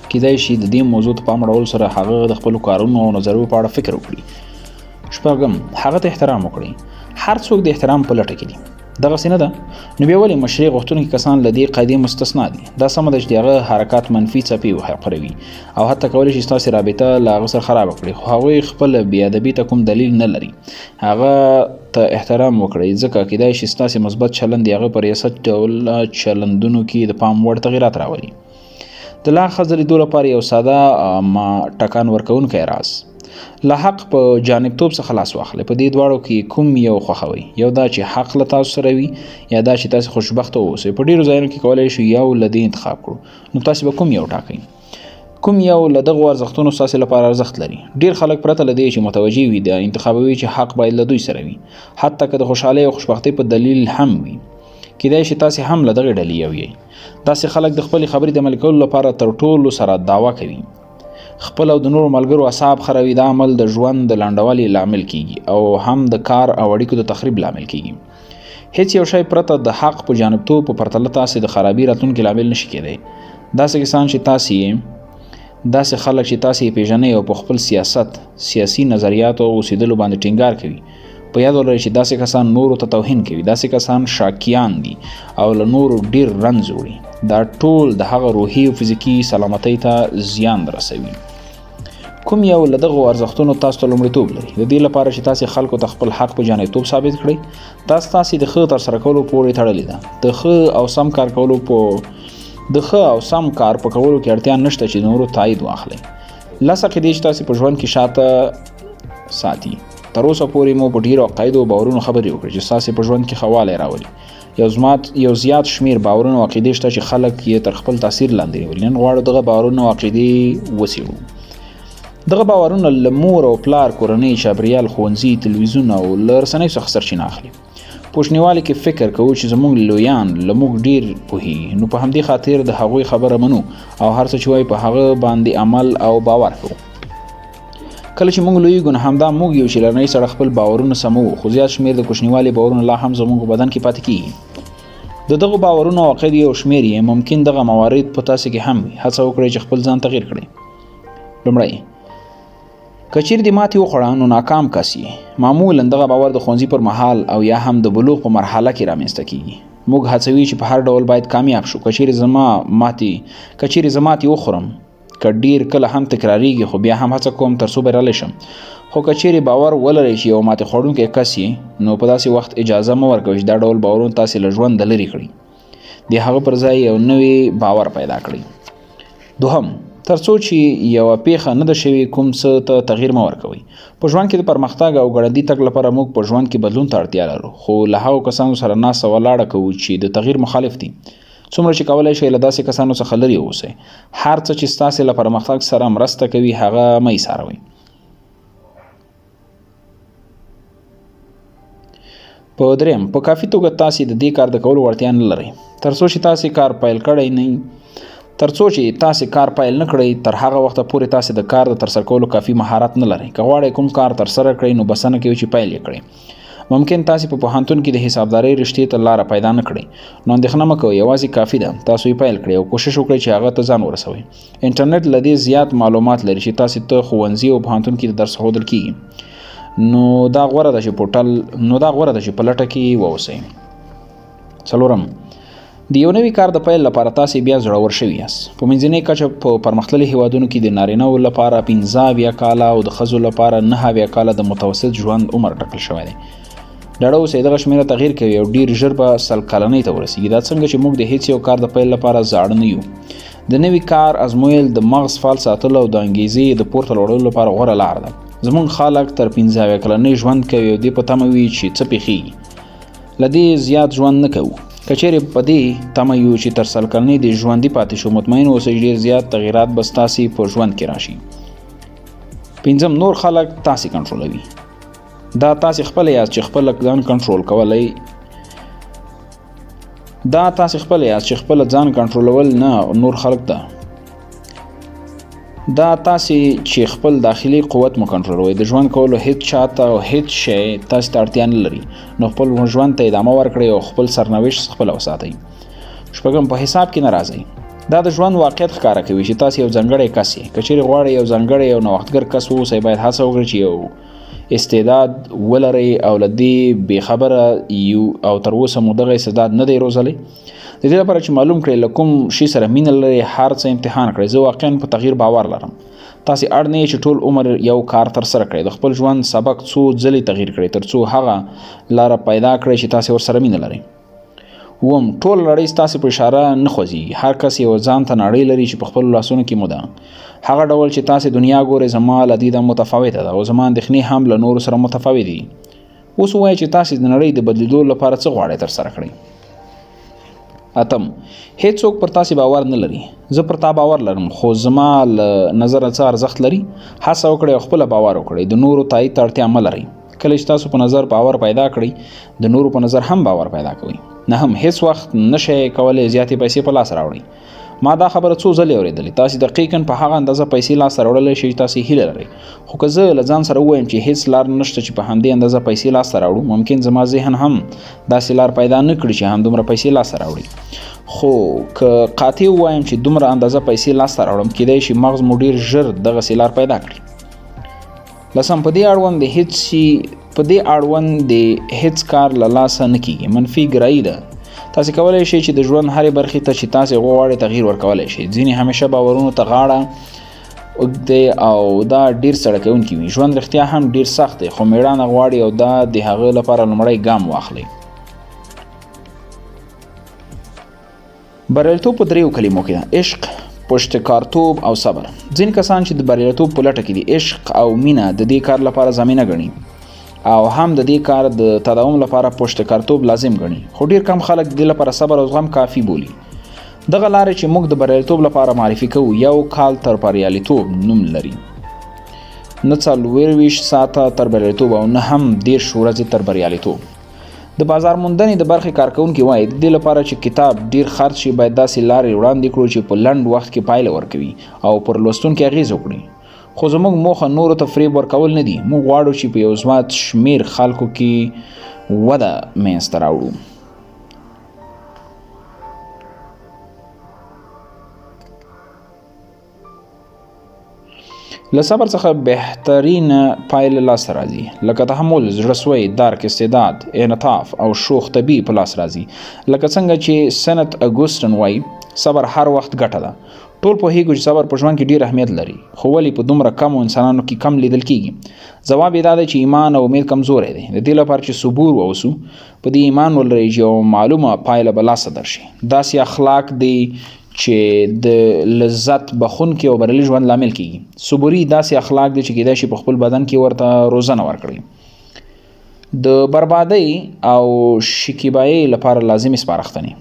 Speaker 1: کیدای شي د دې موضوع ته پام اړولو سره هغه د خپلو کارونو او نظریو په اړه فکر وکړي. شپږم، هغه ته احترام وکړئ. هر څوک د احترام په لټه کې دي، دغسې نه ده؟ نو بیا ولې مشري غوښتونکي کسان له دې قاعدې مستثنا دي؟ دا سمه ده چې د هغه حرکات منفي څپې خپروي او حتی کولی شي ستاسې رابطه له هغه سره خرابه کړي، خو هغوی خپل بې ادبي ته کوم دلیل نه لري. هغه ته احترام وکړئ، ځکه کیدای شي ستاسې مثبت چلند د هغه په ریاست ډول چلندونو کې د پام وړ تغیرات راولي. د لا ښه ځلېدو لپاره یو ساده اما ټکان ورکوونکی راز: له حق په جانبتوب څخه لاس واخلئ. په دې دواړو کې کوم یو خوښوئ؟ یو دا چې حق له تاسو سره وي یا دا چې تاسې خوشبخته واوسئ. په ډیرو ځایونو کې کولی شو یو له دې انتخاب کړو، نو تاسې به کوم یو ټاکئ؟ کوم یو له دغو ارزښتونو ستاسې لپاره ارزښت لري؟ ډیر خلک پرته له دې چې متوجه وي دا انتخابوي چې حق باید له دوی سره وي، حتی که د خوشحالۍ او خوشبختۍ په دلیل هم وي. کیدای شي تاسې هم له دغې ډلې یو یئ. داسې خلک د خپلې خبرې د عملي کولو لپاره تر ټولو سره دعوه کوي، خپل او د نورو ملګرو اعصاب خروي. دا عمل د ژوند د لنډوالي لامل کیږي او هم د کار او اړیکو د تخریب لامل کیږي. هیڅ یو شی پرته د حق په جانبتوب په پرتله تاسې د خرابي راتلونکي لامل نشي کیدی. داسې کسان چې تاسې یې داسې خلک چې تاسې یې پیژنئ او په خپل سیاست، سیاسي نظریاتو او اوسېدلو باندې ټینګار کوي، په یاد ولرئ چې داسې کسان نورو ته توهین کوي. داسې کسان شاکیان دي او له نورو ډیر رنځ وړي. دا ټول د هغه روحي او فزیکي سلامتۍ ته زیان رسوي. کوم یو له دغو ارزښتونو تاسو ته لومړیتوب لري؟ د دې لپاره چې تاسې خلکو ته خپل حق په جانبتوب ثابت کړئ، دا ستاسې د ښه ترسره کولو پورې تړلې ده. د ښه او سم کار کولو په د ښه او سم کار په کولو کې اړتیا نشته چې د نورو تایید واخلئ. لس عقیدې چې تاسې په ژوند کې شاته ساتي. تر اوسه پورې مو په ډیرو عقایدو او باورونو خبرې وکړې چې ستاسې په ژوند کې ښه والی راولي. یو زیات شمیر باورونه او عقیدې شته چې خلک یې تر خپل تاثیر لاندې نیولي. نن غواړو دغه باورونه او عقیدې وڅېړو. دغه باورونه له مور او پلار، کورنۍ، چاپېریال، ښوونځي، تلویزیون او له رسنیو څخه سرچینه اخلي. په کوچنیوالي کې فکر کوو چې زموږ لویان له موږ ډیر پوهیږي، نو په همدې خاطر د هغوی خبره منو او هر څه چې وایي په هغه باندې عمل او باور کوو. کله چې موږ لویږو نو همدا موږ یو چې له نړۍ سره خپل باورونه سموو، خو زیات شمېر د کوچنیوالي باورونه لا هم زموږ په بدن کې پاتې کیږي. د دغو باورونو او عقیدو یو شمېر یې ممکن دغه موارد په تاسې کې هم وي. هڅه وکړئ چې خپل ځان تغیر کړئ. لومړی، که چیرې دې ماتې وخوړه نو ناکام کس یې. معمولا دغه باور د ښوونځي پر مهال او یا هم د بلوغ په مرحله کې رامنځته کیږي. موږ هڅوي چې په هر ډول باید کامیاب شو. که چیرې زه ماتې وخورم، که ډیر کله هم تکراریږي، خو بیا هم هڅه کوم تر څو بریالی شم. خو که چیرې باور ولرئ چې یو ماتې خوړونکی کس یې، نو په داسې وخت اجازه مه ورکوئ چې دا ډول باورونه تاسې له ژونده لرې کړي. د هغه پر ځای یو نوی باور پیدا کړئ. دوهم، تر څو چې یوه پیښه نه ده شوې کوم څه ته تغییر مه ورکوئ. په ژوند کې د پرمختګ او ګړندي تګ لپاره موږ په ژوند کې بدلون ته اړتیا لرو، خو له هغو کسانو سره ناسته ولاړه کوو چې د تغییر مخالف دي. څومره چې کولای شئ له داسې کسانو څخه لرې اوسئ. هر څه چې ستاسې له پرمختګ سره مرسته کوي هغه مه ایساروئ. په دریم، په کافي توګه تاسې د دې کار د کولو وړتیا نه لرئ. تر څو چې تاسې کار پیل کړی نه تر څو چې تاسې کار پیل نه کړئ، تر هغه وخته پورې تاسې د کار د ترسره کولو کافي مهارت نه لرئ. که غواړئ کوم کار ترسره کړئ نو بسنه کوي چې پیل یې کړئ. ممکن تاسې په پوهنتون کې د حسابدارۍ رشتې ته لاره پیدا نه کړئ، نو اندېښنه مه کوئ، یوازې کافي ده تاسو یې پیل کړئ او کوشش وکړئ چې هغه ته ځان ورسوئ. انټرنیټ له دې زیات معلومات لري چې تاسې ته ښوونځي او پوهنتون کې د درس ښودل کیږي، نو دا غوره ده چې په لټه کې واوسئ. څلورم، د یو نوي کار د پیل لپاره تاسې بیا زړور شوي یاست. په منځنۍ کچه په پرمختللي هیوادونو کې د نارینهو لپاره 75 کاله او د ښځو لپاره 79 کاله د متوسط ژوند عمر ټاکل شوی دی. ډاډه اوسئ دغه شمېره تغییر کوي او ډیر ژر به 100 کلنۍ ته ورسیږي. دا څنګه چې موږ د هیڅ یو کار د پیل لپاره زاړه نه یو. د نوي کار ازمویل د مغز فعال ساتلو او د انګیزې د پورته لوړولو لپاره غوره لار ده. زموږ خلک تر 75 کلنۍ ژوند کوي او دې په تمه وي چې څه پېښیږي. له دې زیات ژوند نه کوو. که چیرې په دې تمه یو چې تر 100 کلنۍ دې ژوندي پاتې شو، مطمئن اوسئ چې ډېر زیات تغیرات به ستاسې په ژوند کې راشي. پنځم، نور خلک تاسې کنټرولوي. دا تاسې خپله یاست چې خپله ځان کنټرول کولی. دا تاسې خپله یاست چې خپله ځان کنټرولول نه نور خلک ده. دا تاسې چې خپل داخلي قوت مو کنټرولوئ. د ژوند کولو هیڅ چاته او هیڅ شی تاسې ته اړتیا نه لري، نو خپل ژوند ته ادامه ورکړئ او خپل سرنوشت خپله وساتئ. شپږم، په حساب کې نه راځئ. دا د ژوند واقعیت ښکاره کوي چې تاسې یو ځانګړی کس یئ. که چیرې غواړئ یو ځانګړی او نوښتګر کس واوسئ، باید هڅه وکړئ چې یو استعداد ولرئ او له دې بېخبره یو او تر اوسه مو دغه استعداد نه دی روزلی. د دې لپاره چې معلوم کړئ له کوم شي سره مینه لرئ، هر څه امتحان کړئ. زه واقعا په تغییر باور لرم. تاسې اړ نه یئ چې ټول عمر یو کار ترسره کړئ. د خپل ژوند سبک څو ځلې تغییر کړئ تر څو هغه لاره پیدا کړئ چې تاسې ورسره مینه لرئ. اووم، ټوله نړۍ ستاسې په اشاره نه خوځېږي. هر کس یو ځان ته نړۍ لري چې په خپلو لاسونو کې مو ده. هغه ډول چې تاسې دنیا ګورئ زما له دیده متفاوته ده او زما اندېښنې هم له نورو سره متفاوتې دي. اوس ووایئ چې تاسې د نړۍ د بدلېدو لپاره څه غواړئ ترسره کړئ. اتم، هیڅوک پر تاسې باور نه لري. زه پر تا باور لرم، خو زما له نظره څه ارزښت لري؟ هڅه وکړئ او خپله باور وکړئ. د نورو تایید ته اړتیا مه لرئ. کله چې تاسو په نظر باور پیدا کړئ، د نورو په نظر هم باور پیدا کوئ. نهم، هیڅ وخت نشئ کولی زیاتې پیسې په لاس راوړئ. ما دا خبره څو ځلې اورېدلې. تاسې دقیقاً په هغه اندازه پیسې لاسته راوړلی شئ چې تاسې هیله لرئ. خو که زه له ځان سره ووایم چې هیڅ لار نشته چې په همدې اندازه پیسې لاسته راوړو، ممکن زما ذهن هم داسې لار پیدا نه کړي چې همدومره پیسې لاسته راوړي. خو که قاطع ووایم چې دومره اندازه پیسې لاسته راوړم، کیدای شي مغز مو ډېر ژر دغسې لار پیدا کړي. لسم، په دې اړوند د هیڅ کار له لاسه نه کیږي. منفي ګرایي ده. تاسې کولی شئ چې د ژوند هرې برخې ته چې تاسې غواړئ تغییر ورکولی شئ. ځینې همیشه باورونو ته غاړه اوږدی او دا ډیر ستړی کوونکی وي. ژوند رښتیا هم ډیر سخت دی، خو مېړانه غواړي او دا د هغه لپاره لومړی ګام واخلئ. بریالیتوب په دریو کلمو کې ده: عشق، پشتکارتوب او صبر. ځینې کسان چې د بریالیتوب په لټه کې دي، عشق او مینه د دې کار لپاره زمینه ګڼي او هم د دې کار د تداوم لپاره پشتکارتوب لازم ګڼي، خو ډیر کم خلک د دې لپاره صبر او زغم کافي بولي. دغه لارې چې موږ د بریالیتوب لپاره معرفي کوو یو کال تر بریالیتوب نوم لري، نه 24 ساعته تر بریالیتوب او نه هم 30 ورځې تر بریالیتوب. د بازار موندنې د برخې کارکوونکي وایي، د دې لپاره چې کتاب ډیر خرڅ شي باید داسې لارې وړاندې کړو چې په لنډ وخت کې پایله ورکوي او پر لوستونکي اغېز وکړي. خو زموږ موخه نورو ته فریب ورکول نه دي، موږ غواړو چې په یو زیات شمېر خلکو کې وده منځته راوړو. له صبر څخه بهترینه پایله لاسته راځي، لکه تحمل، زړه سوی، درک، استعداد، انعطاف او شوخ طبیعي په لاس راځي. لکه څنګه چې سنت اګوستن وایي، صبر هر وخت ګټه ده. ټول پوهیږو چې صبر په ژوند کې ډیر اهمیت لري، خو ولې په دومره کمو انسانانو کې کم لیدل کیږي؟ ځواب یې دا دی چې ایمان او امید کمزوری دی. د دې لپاره چې صبور واوسو، په دې ایمان ولرئ چې یوه معلومه پایله به لاسته درشي. داسې اخلاق دی چې د لذت بخښونکي او بریالي ژوند لامل کیږي. صبوري داسې اخلاق دي چې کیدای شي په خپل بدن کې ورته روزنه ورکړي. د بربادۍ او شکیبایۍ لپاره لازمې سپارښتنې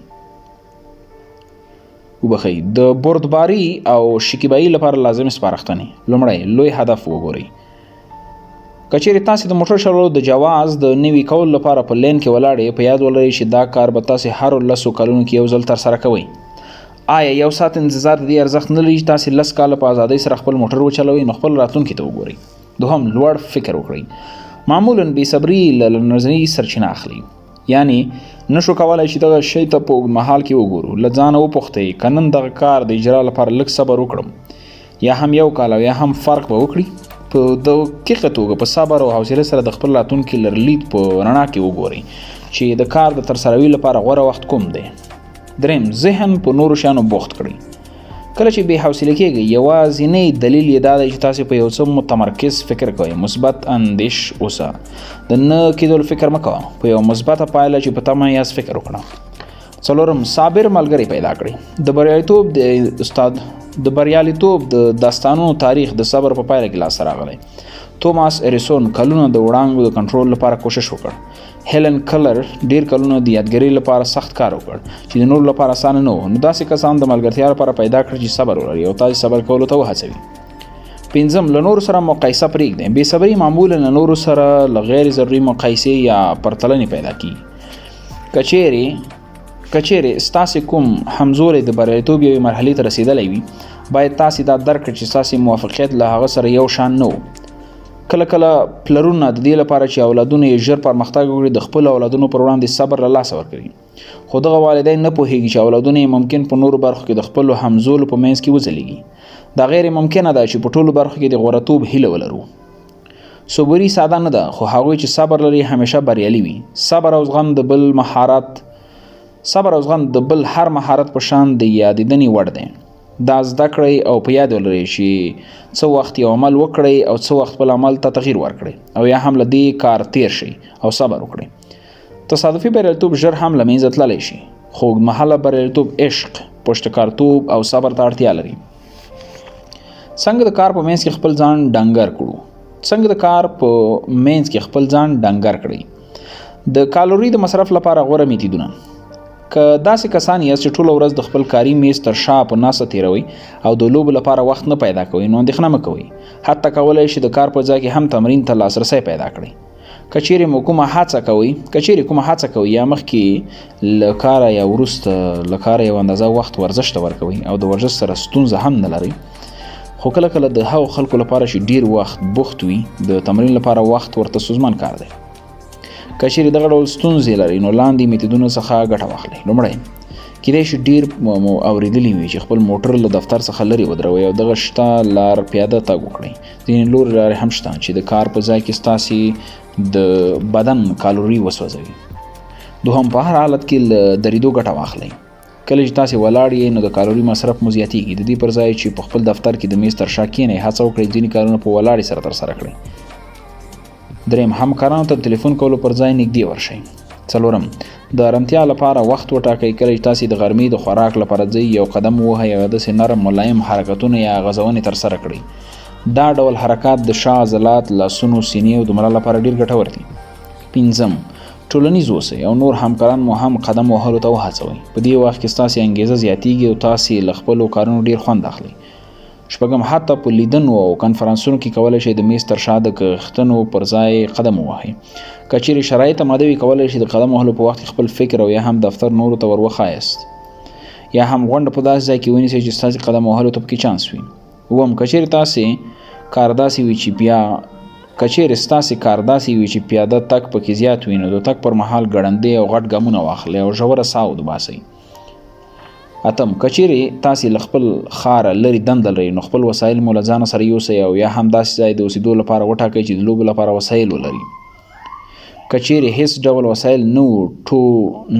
Speaker 1: وبخښئ. د بردباري او شکیبایۍ لپاره لازمې سپارښتنې. لومړی، لوی هدف وګورئ. که چیرې تاسې د موټر چلولو د جواز د نوي کولو لپاره په لین کې ولاړ یئ، په یاد ولرئ چې دا کار به تاسې هرو 10 کلونو کې یو ځل ترسره کوئ. آیا یو ساعت انتظار د دې ارزښت نه لري چې تاسې 10 کاله په ازادۍ سره خپل موټر وچلوئ؟ نو خپل راتلونکي ته وګورئ. دوهم، لوړ فکر وکړئ. معمولاً بې صبري له نظري سرچینه اخلي، یعنی نشو کولای چې دغه شی ته په اوږدمهال کې وګورو. له ځانه وپوښتئ، که نن دغه کار د اجرا لپاره لږ صبر وکړم، یا هم یو کال او یا هم فرق به وکړي. په دقیقه توګه په صبر او حوصله سره د خپل راتلونکي لرلید په رڼا کې وګورئ چې د کار د ترسروي لپاره غوره وخت کوم دی. دریم، ذهن په نورو شیانو بوخت کړئ. کله چې بې حوصله کېږئ، یوازینی دلیل یې دا دی چې تاسې په یو څه متمرکز فکر کوئ. مثبت اندیش اوسه، د نه کېدلو فکر مه کوه، په یوه مثبته پایله چې په تمه یاست فکر وکړه. څلورم، صابر ملګری پیدا کړئ. د بریالیتوب د داستانونو تاریخ د صبر په پایله کې لاسته راغلی. توماس اریسون کلونه د وړانګو د کنټرول لپاره کوشش وکړ. هیلن کلر ډیر کلونه د یادګیرۍ لپاره سخت کار وکړ چې د نورو لپاره اسانه نه و. نو داسې کسان د ملګرتیا لپاره پیدا کړئ چې صبر ولري او تاسې صبر کولو ته وهڅوي. پنځم، له نورو سره مقایسه پرېږدئ. بې صبري معمولا له نورو سره له غیر ضروري مقایسې یا پرتلنې پیدا کیږي. که چیرې ستاسې کوم همزولی د بریالیتوب یوې مرحلې ته رسېدلی وي، باید تاسې دا درک کړئ چې ستاسې موفقیت له هغه سره یو شان نه و. کله کله پلرونه د دې لپاره چې اولادونه یې ژر پرمختګ وکړي، د خپلو اولادونو پر وړاندې صبر له لاسه ورکوي. خو دغه والدین نه پوهیږي چې اولادونه یې ممکن په نورو برخو کې د خپلو همزولو په منځ کې وځلیږي. دا غیر ممکنه ده چې په ټولو برخو کې د غوره توب هیله ولرو. صبوري ساده نه ده، خو هغوی چې صبر لري همیشه بریالي وي. صبر او زغم د بل هر مهارت په شان د یادېدنې وړ دی. دا زده کړئ او په یاد ولرئ چې څه وخت یو عمل وکړئ او څه وخت خپل عمل ته تغییر ورکړئ، او یا هم له دې کار تیر شئ او صبر وکړئ. تصادفي بریالیتوب ژر هم له منځه تللی شي، خو اوږدمهاله بریالیتوب عشق، پشتکارتوب او صبر ته اړتیا لري. څنګه د کار په منځ کې خپل ځان ډنګر کړو؟ څنګه د کار په منځ کې خپل ځان ډنګر کړئ؟ د کالوري د مصرف لپاره غوره میتودونه. که داسې کسان یاست چې ټوله ورځ د خپل کاري میز تر شا په ناسته تېروئ او د لوبو لپاره وخت نه پیدا کوئ، نو اندېښنه مه کوئ. حتی کولای شئ د کار په ځای کې هم تمرین ته لاسرسی پیدا کړئ. که چیرې مو کومه هڅه کوئ، که چیرې کومه هڅه کوئ یا مخکې له کاره یا وروسته له کاره یو اندازه وخت ورزش ته ورکوئ او د ورزش سره ستونزه هم نه لرئ، خو کله کله د هغو خلکو لپاره چې ډیر وخت بوخت وي، د تمرین لپاره وخت ورته ستونزمن کار دی. که چیرې دغه ډول ستونزې لرئ، نو لاندې میتودونو څخه ګټه واخلئ. لومړی، کیدای شي ډیر مو اورېدلي وي چې خپل موټر له دفتر څخه لرې ودروئ او دغه شته لار پیاده تګ وکړئ. ځینې نورې لارې هم شته چې د کار په ځای کې ستاسې د بدن کالوري وسوځوي. دوهم، په هر حالت کې له درېدو ګټه واخلئ. کله چې تاسې ولاړ یئ، نو د کالوري مصرف مو زیاتیږي. د دې پر ځای چې په خپل دفتر کې د میز تر شا کښېنئ، هڅه وکړئ ځینې کارونه په ولاړې سره ترسره کړئ. دریم، همکارانو ته د تلیفون کولو پر ځای نږدې ورشئ. څلورم، د ارامتیا لپاره وخت وټاکئ. کله چې تاسې د غرمې د خوراک لپاره ځئ، یو قدم ووهئ او داسې نرم ملایم حرکتونه یا غځونې ترسره کړئ. دا ډول حرکات د شا عضلات، لاسونو، سینې او د ملا لپاره ډیر ګټور دي. پنځم، ټولنیز اوسئ او نور همکاران مو هم قدم وهلو ته وهڅوئ. په دې وخت کې ستاسې انګیزه زیاتیږي او تاسې له خپلو کارونو ډیر خوند اخلئ. شپږم، حتی په لیدنو او کنفرانسونو کې کولی شئ د میز تر شا د کښتنو پر ځای قدم ووهئ. که چیرې شرایط آماده وي، کولی شئ د قدم وهلو په وخت کې خپل فکر او یا هم دفتر نورو ته ور وښایاست، یا هم غونډه په داسې ځای کې ونیسئ چې ستاسې قدم وهلو ته پکې چانس وي. اووم، که چیرې تاسې کار داسې وي چې بیا که چیرې ستاسې کار داسې وي چې پیاده تګ پکې زیات وي، نو د تګ پر مهال ګړندی او غټ ګامونه واخلئ او ژوره ساه وباسئ. اتم، که چیرې تاسې له خپل ښاره لرې دنده لرئ، نو خپل وسایل مو له ځانه سره یوسئ او یا هم داسې ځای د اوسېدو لپاره وټاکئ چې د لوبو لپاره وسایل ولري. که چیرې هیڅ ډول وسایل نه وو ټو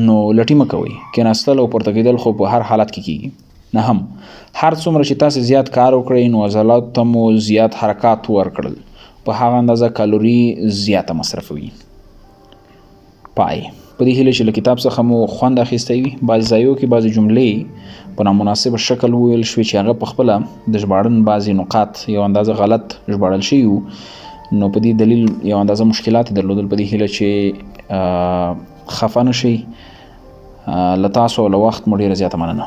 Speaker 1: نو لټي مه کوئ، کېناستل او پورته کېدل خو په هر حالت کې کېږي. نهم، هر څومره چې تاسې زیات کار وکړئ، نو عضلاتو ته مو زیات حرکات ورکړل، په هغه اندازه کالوري زیاته مصرفوي. پای، په دې هیله چې له کتاب څخه مو خوند اخیستی وي. بعضې ځایو کې بعضې جملې په نامناسب شکل وویل شوې چې هغه په خپله د ژباړن بعضې نقاط یو اندازه غلط ژباړل شوي وو، نو په دې دلیل یو اندازه مشکلات یې درلودل. په دې هیله چې خفه نه شئ. له تاسو او له وخت مو ډېره زیاته مننه.